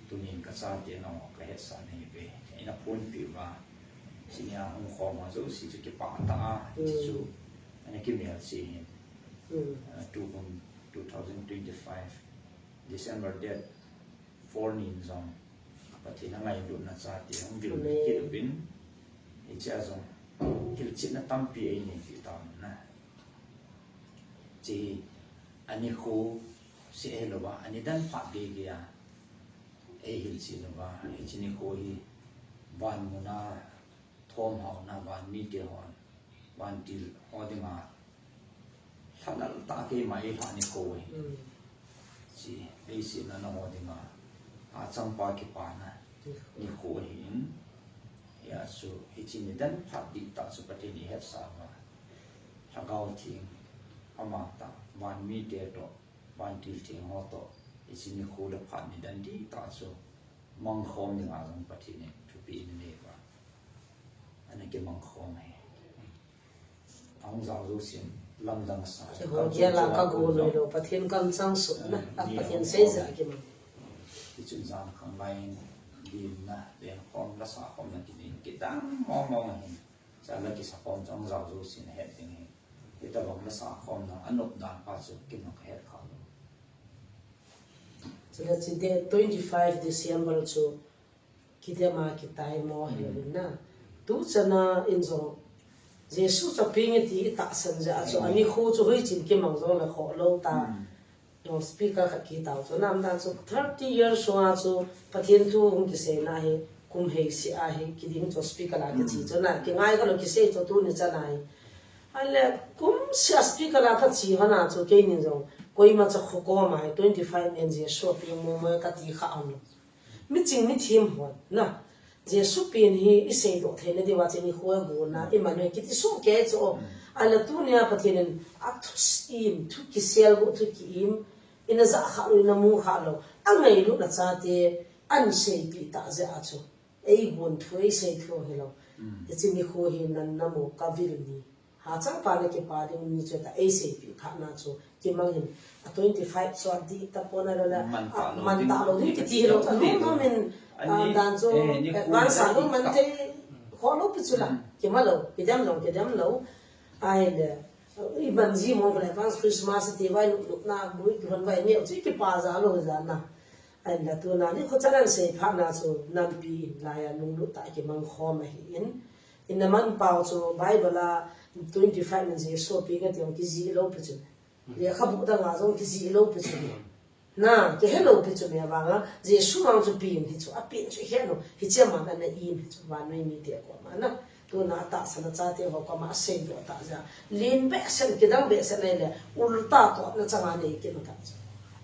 tunin ka chate nangho ka hetsah nahi uve, tia ina phonpeh uva, hiche nia hung khom ho jouse chu kipah tah a, hiche chu ana kimelchih ahin. Ah, tukum two thousand twenty-five December date four nin jong Pathen a ngailutna chate hung vil kit uvin, hiche a jong hilchetna tampi einei peh tauvin na. Hiche hi anikho seh hilouva, anidan phat geigei a eihilchet uva, hiche nikho hi van muna thomhaona, van mite hon, vantil ho dinga lhalal tah a keima eilhah nikho ahi. Hiche leiset a nangho dinga hachangpa kipana nikho ahin, hia chu hiche nidan phat dihtah chu Pathen ihetsah uva, Lhagao Theng amatah, van mite toh, vantil theng ho toh, hiche nikho le phat nidan dihtah chu mangkhom dinga jong Pathen in thupeh einei uva, ana kimangkhom ahi. Ahung jao jousen lamdang sa. Keiho gel a kago noilou, Pathen kamchang sutna, Pathen seijeh a kimang. Hichun jan khanglai in limna, lenkhom, lasakhomna kiding, kidang mong mong ahin. Chule kisakhom chu ahung jao jousen ahet ding ahi. Hitobang lasakhomna anop dan pa chu keiman kahet kha lou. Chule hiche date twenty-five December chu kidem a kitaimo hilouvin na. Tuchan a in jong Jesu chu apeng e ti itahsan jeh a chu anikho chu hoichen kimang jongle khohlou ta. Jong speaker khat kitao chu, namdan chu thirty years sunga chu Pathen thu hung kiseina hi kum heiseh a hi kiding chu speaker a kiche chu na, kingai khalou kisei chu tuni chan a hi. Ahile kumseh a speaker a kache hon a chu keinin jong koima cha kho koma hi twenty-five nin Jesu apeng momo e kati kha aum lou. Miching mithem hon na, Jesu pen hi iseidoh theina diuva chu nikho a gonna, Emmanuel kiti soh kei chu. Ahile tunia Pathen in athu im, thu kisel bou, thu ki-im, ina jah kha lou, ina mu kha lou, angailutna chate ahin seipeh tah jeh a chu eigon thu, eisei thu hilou. Hiche nikho hi nan namu kavil ni, hachangpa na kipa ding ni chu ta eiseipeh phatna chu kimang hin. A twenty-five chu adih tapon, ahilou le, mantah lou ding kiti hilou, anom in, dan chu advance a lou man thei kholou pi chu la, kimalou, kidem lou, kidem lou. Ahile iman ji mong le advance Christmas ti vai, nupna bui kihon vai neo chu kipa ja lou jana. Ahile tuna nikho chan a ahin seiphatna chu nampi in laiya lunglut tah a kimangkhom ahin. Ina manpao chu Bible a twenty-five nin Jesu apeng e ti jong kijih lou pi chu, lekhabu dang a jong kijih lou pi chu, na, kihelou pi chu, ahivanga Jesu vang chu pen hi chu, apen chu ihet u, hiche aman ana im hi chu, vannoi mite koma na. Tuna atahsan a chate ho koma asei doh tah jeh a. Len behseh, kidang behseh nei le, ulta tohna chang a nei kit u tah chu.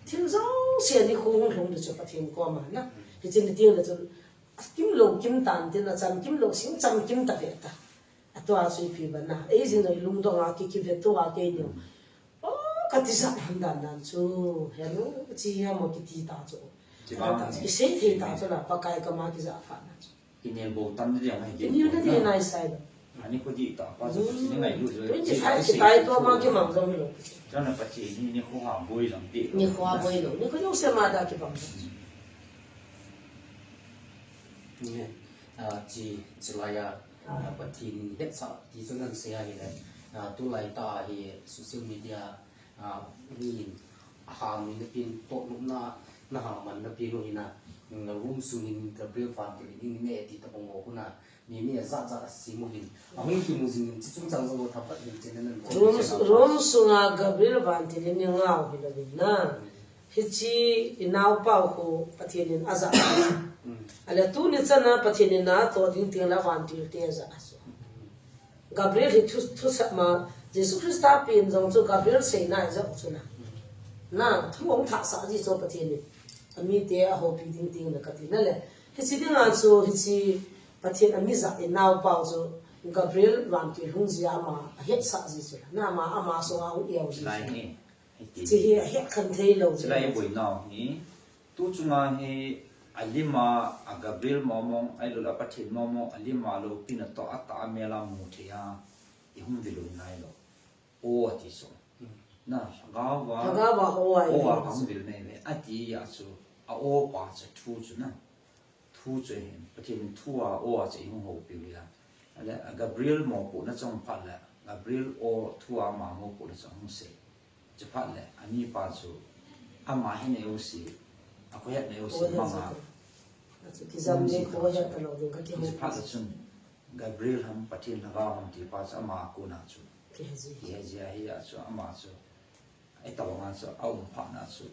Thil jouse nikho hung lhung ding chu Pathen koma na. Hiche ni teng le chun, akim lou kim tan tin, achamkim lou sing chamkim ta ve ta. Atua chu ipi ban na. Ei jing noi lungdong a ki, kive tua kei ni. O, kati jat han dan dan chu. Henu, chi ha mo kiti ta chu. Chi ba. Kisei thei ta chu la, Pakai koma kija pha na chu. Kinel bou tam ni ding ahi. Kinel na ding nai sai lo. Ani ko di ta pa chu, hmm, ni ngai lu jo. Twenty five kitai to ma kimang jong lo. Chana pa chi ni, nikho ha boi jong di. Nikho ha boi lo. Nikho jong se ma da kibang. Ni, ah, chi, chi lai a, ah, Pathen in hetsah ti chu nan sei a hile, ah, tulai tah a hi social media, ah, mi in a hang ni na pin toh nupna, na hang man na pin u hi na, na room sung in Gabriel Vantil in hing ne ti ta bang u khu na, mi, mi a jat jat a sim u hin. A hung kimu jing in chi chungchang jong thapat hin chen nan ko. Room, room sunga Gabriel Vantil in ni ngau hi lo vin na. Hiche i naopa u khu Pathen in aja. Mm. Ale tuni chan a Pathen in natoh ding teng le Vantil te aja. Gabriel hi thu, thusei ma, Jesu Christa pen jong chu Gabriel seina aja chu na. Na, thu hung thah sah ji chu Pathen in. Amite ahoupi ding teng le kati na le. Hiche dinga chu, hiche Pathen a mi ja i naopa u chu Gabriel Vantil hung ji a ama ahetsah ji chu. Na ama, ama sunga hung iau ji chu. Lai hi. Hiche hi ahet khan thei lou. Chulai boinau hi, tu chunga hi, a lim a, a Gabriel momong, ahilou le a Pathen momong, a lim a loupina toh a tah a mel a mu thei a, i hung vil u ngai lou. O ati so. Na, lhagao va, lhagao va o a, o a hung vil nei ve. Ati a chu, a o pa chu thu chu na. Thu chu hin, Pathen in thu a, o a chu i hung houpi u hi a. Ale, a Gabriel mopohna chu ahung phat le, Gabriel o thu a ama mopohna chu ahung sei. Chuphat le, ani pa chu, ama hi nei u si, a khohet nei u si, o, mama. Chu kijam ni khohet ta lou ding ka kihou. Chuphat le chun, Gabriel ham, Pathen lhagao ham ti pa chu ama kona chu. Kihe ji. Kihe ji ahi a chu, ama chu. Ei tobang a chu, a um phat na chu,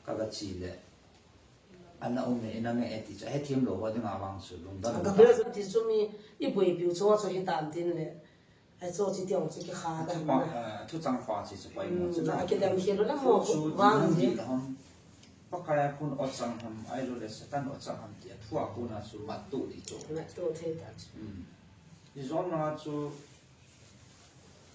ka ga chi le, ana um e, ina nge e ti chu, ahethem lou ho dinga vang chu, lungdon. Gabriel chu ti chu mi, i boipiu chu, chu hi tan tin le, ai chu chi tiang chu kikha dan na. Thuchang pa chi chu pai mo chu na. A kidam hi lo la mo, chu vang ti ji. Pakai a khun o chang ham, ahilou le Satan o chang ham ti a, thu a kona chu mat tu di chu. Mat tu thei ta chu. I jom na chu,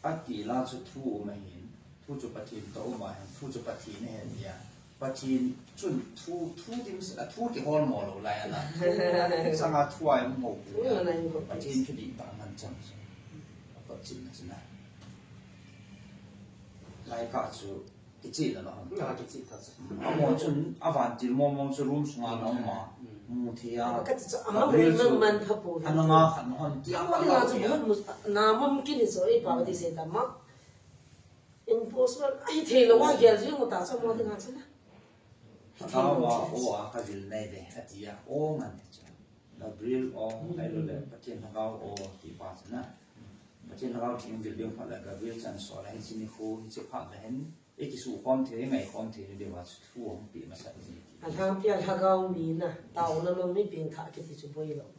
Ati la chu thu um ahin, thu chu Pathen toh um ahin, thu chu Pathen ahi tia. Pathen chun thu, thu dim se, a thu kihol mo lou lai a la. Sanga thu a um mo. Thu a la um mo. Pathen thilbol man chang chu. Pathen na chu na. Lai ka chu Kichih la lo. Na kichih ta chu. Amo chun, a vantil momong chu room sunga na um a. Mm. Mu thei a. Ka ti chu, ama Gabriel chu man, man pha pu. Ana nga khan hon ti a. Amo dinga chu, na mom kini chu, ei pa ti se ta ma. Impossible, ahi thei lou a gel jing u ta chu, amo dinga chu na. Ahi thei lou a, o a ka vil nei ve, ati a, o ngan ti chu. Gabriel o, ahilou le, Pathen lhagao o, ti pa chu na. Pathen lhagao theng vil ding phat le, Gabriel chan so la, hiche nikho, hiche phat le hin. I kisukhom thei, i ngaikhom thei ni diu a chu thu ahung peh masat ji ti. Alhangpi a lhagao mi na, taona nom mi pengthah kiti chu boi lou.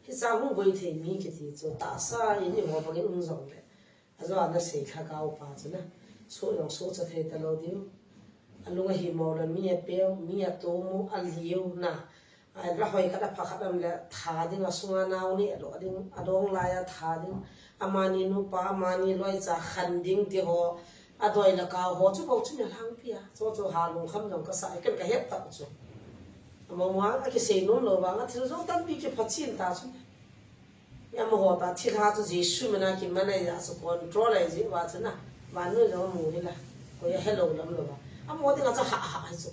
Hicha hung boi thei mi kiti chu, tahsa in eiho bangin um jong le. Ajo a nasei lhagao pa chu na, soh jong sohcha thei talou diu. Alung ahimo le mi apeu, mi atom u, aliu na. Ai, la hoi khat a pha khat um le, tha ding a sunga nao ni, a doh ding, a dong lai a tha ding, amani nupa, amani loi cha khan ding ti ho, a doi la ka ho, chu bou chu mi lhangpi a, chu chu ha lungkham jong ka sa, ken ka het tah chu. Ama vang, a kisei nom lou vang, a thil jong tampi kipha chin ta chu. Amaho ta thilha chu Jesu mina kiman a, a chu control a ji va chu na. Vannoi jong mu hi la. Koi a helou lam lou va. Amaho dinga chu ha ha hi chu.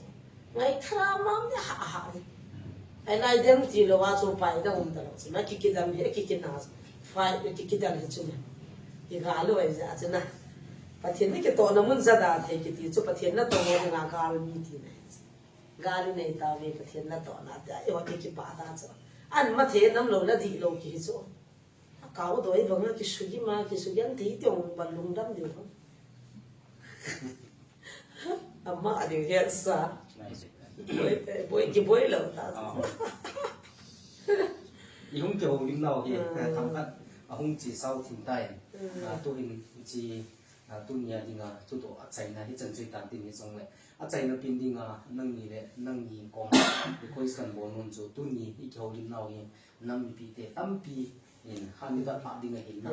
Ngai thara mam ni ha ha ni. Ai lai dem ti lou va chu pai da um ta lou chu. Na ki kidam hi ki kina chu. Fai ki kidam hi chu na. Ki ga lou ai ja chu na. Pathen ni kitohna mun ja da thei kiti chu Pathen natoh mo dinga gal mi ti na. Gal i nei tauve Pathen natohna tia, eiho kipah ta chu. An ma thei nam lou la dih lou kihi chu. A kau doi banga kisugi ma, kisugi an thei tiong bal lungdam diu. Ama a diu hian sa. Boi, boi kiboi lou ta chu. I hung kihoulim nau hi, thangkhat, Hung chi sau thim tai. Ah, tu hin chi, ah, tu nia dinga, tu to a chaina hi chan chui tan tin ni song le. A chaina pin dinga, nang ni le, nang ni kong. Request kan bol nun chu, tu ni i kihoulim nau hi, nam mipi te tampi in, han ni vat pha dinga hin na.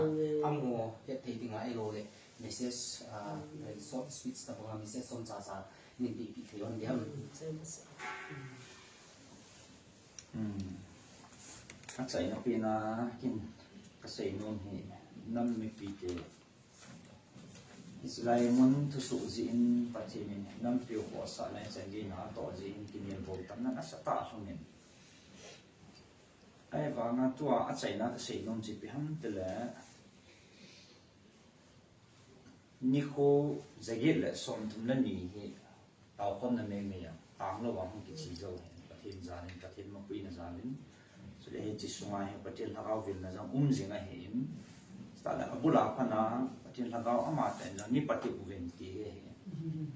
Amo, het thei dinga, ei lo le. Message, ah, short speech ta banga, message som cha cha, nin pi pi thei on diam. Hmm. A chaina pin a kin ka sei nom hi nam mipi te. Israel mun thusuh jin Pathen in nampi u khohsah lai chan gei na to jin kinel bol tam nan asa ta hung in. Ai vanga tua a chaina ka sei nom chi pi ham te le. Nikho jaget le som thum le ni hi tao khom na mei mei a, tang lo vang hung kichi jo hi, Pathen jalin, Pathen mapuina jalin. Chule hichi sunga hi Pathen lhagao vilna jong um jing ahin. Chutah le abul a khan a, Pathen lhagao ama ten jong ni pati uvin ti hi ahi.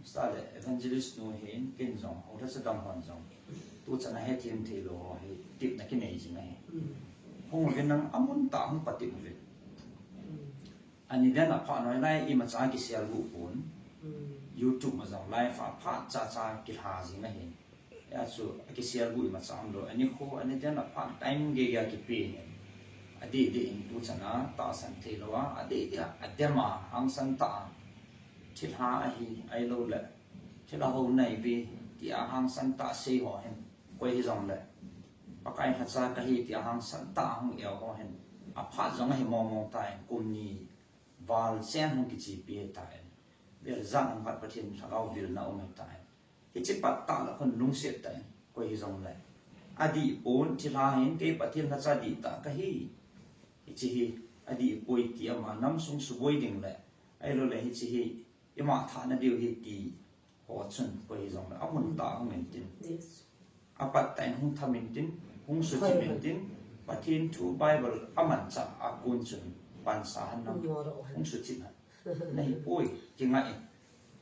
Chutah le evangelist nu hin, ken jong, hou thasa dang hon jong. Tu chan a he thim thei lo ho hi, tip na kinei jing ahi. Hung uvin nang amun ta hung pati uvin. Ani den a phat noi lai imacha kisial bu pon. YouTube ma jong live a phat cha cha kilha jing ahi. Ya chu a kisial bu imacha um lo. Ani kho ani den a phat time gei gei a kipe hi. Adi di in tu chan a tahsan thei lo a. Adi di a, a dem a hangsan ta a. Thilha ahi, ai lo le. Thilha ho nai ve, ti a hangsan ta sei ho hin. Koi hi jong le. Pakai lhacha ka hi ti a hangsan ta hung eo ho hin. A phat jong ahi mong mong ta in kum ni val chen hung kichi pi ta in. Bel jan ang khat Pathen lhagao vilna um ta in. Hichi pat ta la khun lungset ta in. Koi hi jong le. Adi pon thilha hin kei Pathen lhacha di ta ka hi. Hichi hi adi poi ti ama nam sung suboi ding le. Ai lo le hichi hi ima tha na diu hi ti. Ho chun, koi hi jong le, amun ta hung in tin. Yes. A pat ta in hung tham in tin, hung suthip in tin, Pathen thu Bible aman cha a kun chun, pansa han nam, hung suthip han. Na hi poi, kingai in.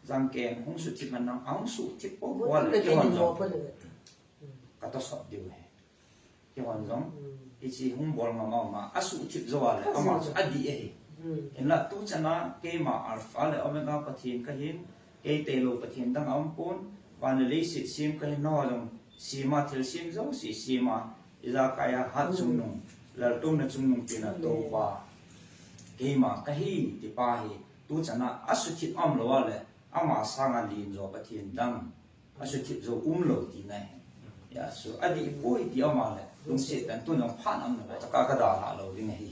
Jang ken, hung suthip han nam, a hung suthip po, wal, kihon jong. Ka to sop diu he. Kihon jong, hichi hung bol ngam a um a, a suhthip jo a le, ama chu a di ahi. Hinla tu chan a, keima Alpha le Omega Pathen ka hin, kei tei lo Pathen dang a um pon, van le leiset sem ka hin, nangho jong sem a thil sem jouse sem a, ijakai a hat chungnung, laltouna chungnung pen a toupa, keima ka hi, ti pa hi, tu chan a, a suhthip um lo a le, ama sang a len jo Pathen dang. A suhthip jo um lo ti na hi. Ya, so, a di poi ti ama le. Lungset tan tu nang phan am na ka ka da la lo ding ahi.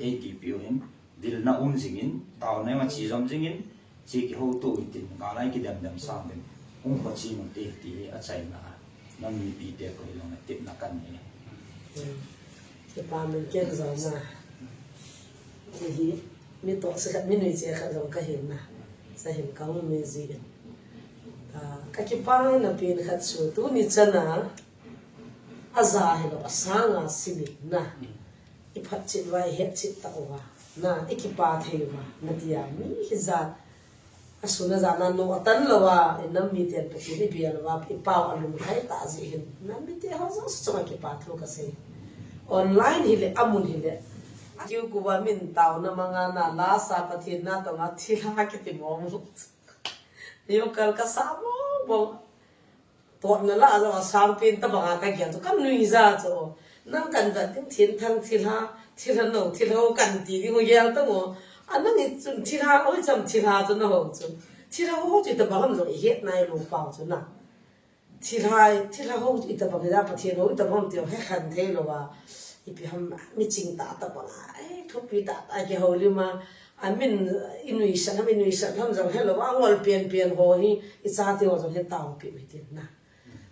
Ei ti piu hin. Vilna um jing in, tao na ma chi jom jing in, chi kihouto in tin, ka lai kidem dem sang in. Um ko chi no te ti a chaina. Nam mipi te ko lo na tip na kan ni. Kipa min ken jong na. Hi, mi to se khat, mi nui che khat jong ka hin na. Sa hin ka um mi ji in. Ah, ka kipa na pen khat chu, tu ni chan a, a ja hi lo, a sang a si ni na. I phat chit uva, i het chit ta uva. Na, i kipa thei uva. Na ti a, mi hi ja. A sun a jan a no a tan lo a, i nam mi ten Pathen i bia lo a, i pau a lung khai ta ji hin. Nam mi te ho jong sa chunga kipa thu ka sei. Online hi le, amun hi le. A kiu ku va min tao na manga na la sa Pathen na tong a thilha kiti mong. Yo kal ka sa mong mong. Totna la jong a sang pen tabang a ka gel chu, ka nui ja chu. Nang kan vet ding thin thang thilha, thilha no, thilha ho kan ti ding u gel ta mo. A nang i chun thilha, oi cham thilha chu na ho chu. Thilha ho chu tabang am jong i het nai lo pau chu na. Thilha, thilha ho chu tabang hi da Pathen ho tabang am ti he khan thei lo a. Ipi ham mi ching ta tabang a. Ei, thupi ta ta kihoulim a. A min i nuisat ham, i nuisat ham jong he lo a, ngol pian pian ho hi, i chate ho jong he tao pi u hitin na.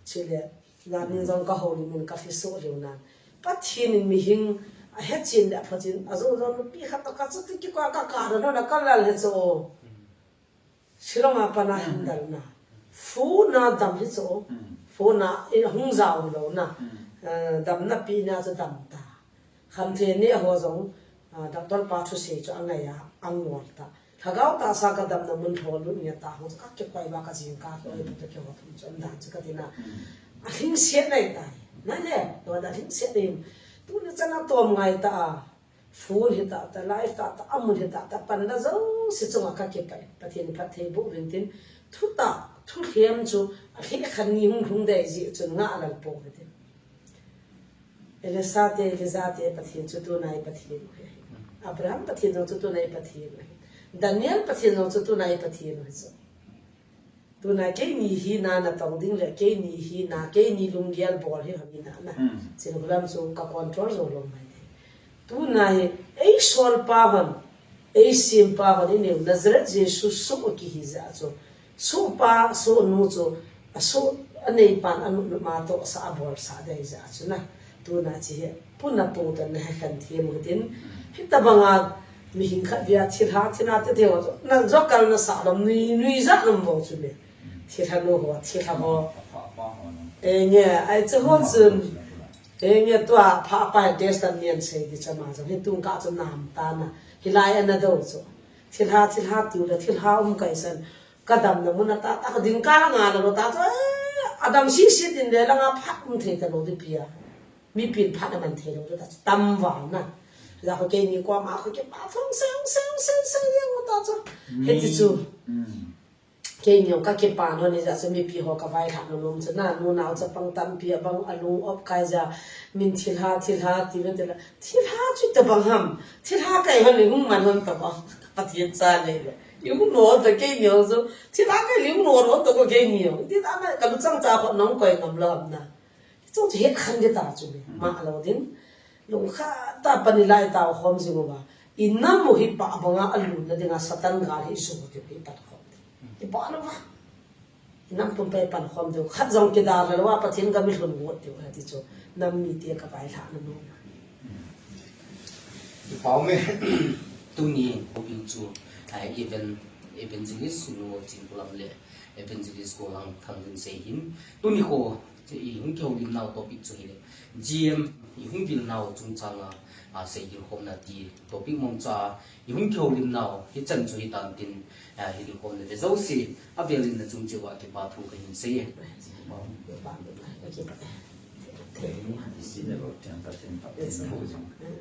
Chule, jan in jong ka houlim in ka fiso liu nan. Pathen in mihing, a hetchin le a phachin, a jong jong nupi khat to ka chu ti ki ka ka ka na na ka lal he chu. Shillong a pana hin dal na. Phone a dam hi chu. Phone a in hung jao lo na. Eh, damna pi na chu dam ta. Khamthei ne ho jong, ah, doctor pa thusei chu a ngai a, a ngol ta. Lhagao tahsa ka damna mun tho lut nia ta ho chu ka kikoi ba ka jingkah kihoi ba ta kihou thum chu an dan chu ka ti na. A lhingset nai tai. Na le, to da lhingset nei. Tu ni chan a tom ngai ta a. Phone hi tah tah, live tah tah, amun hi tah tah, panla jouse chunga kakipah e. Pathen in phatthei boh uvin tin, thutah, thulhem chu, alheh khat ni hung lhung ding ahi jeh chun ngah lal pou hitin. Elisha te, Elijah te Pathen chu tuna i Pathen u ahi. Abraham Pathen jong chu tuna i Pathen u ahi. Daniel Pathen jong chu tuna i Pathen u ahi chu. Tuna keini hina natong ding le keini hina, keini lunggel bol hi hina na. Hmm. Chun hulam chu ka control jou lou mai thei. Tuna hi, eisolpa hon, eisempa hon, ineo Nazareth Jesu soh kihi jeh chu. Sohpa, sohnu chu, asoh, aneipan, anu, numa toh asah, abolsah ding ahi jeh chu na. Tuna hiche hi, puna pung tan na hi khan thim u hitin. Hitabanga, mihem khat vea thilha, thilha ti thei u chu. Na jokal nasah lom, nui, nuijat lom bou chu me. Thilha nu ho, thilha ho. Enge, ahi chu ho chun. Enge tua, pha pa hi test an nian sei di chama jong. Hi tung ka chu nam ta na. Hilai ana do chu. Thilha, thilha tiu le, thilha um kai san. Ka damna mun a tah tah, ka ding kal a nga la lo tah chu, eh, adam sisi din le langa phat um thei ta lo di pia. Mipin phat aman thei lo tah chu, tam val na. Hijeh a keini koma kho kipa phong seng, seng, seng, seng, yang tah chu. Hiti chu. Mm. Keini jong ka kipa nom hijeh chun mipi ho ka vailhah nom chu na, nunao chapang tampi abang alung op kai jeh a, min thilha, thilha, ti ve te la, thilha chu itabang ham, thilha kai hon le hung man hon tabang, Pathen cha le le. I hung no ta keini jong chu, thilha kai le hung no ro ta ko keini jong. Ti ta na, ka luchang cha kho nong koi ngam lou ham na. Chung chu het khan ding ta chu le, ma lo din. Lungkhat tah a pan ilai tao khom jing uva. I nam u hi pah banga alutna dinga Satan gal hi isu ding hi pan khom ding. I pah lou va. I nam pumpi pan khom ding. Khat jong kidar lou va Pathen gam i lhun got ding hi ti chu. Nam mite ka vailhahna nom. I pau me tuni ko bil chu, ah, even evangelist nu Chinkulam le evangelist ko lang thang din sei hin. Tuni ko I hung kihoulim nau topic chu hile, G M i hung vil nau chungchang a, a, seidil khomna ti topic mong cha, i hung kihoulim nau hichan chu hitan tin, a, hidil khomna ve jouse, avel in nachung cheh uva kipa thu kahin sei e.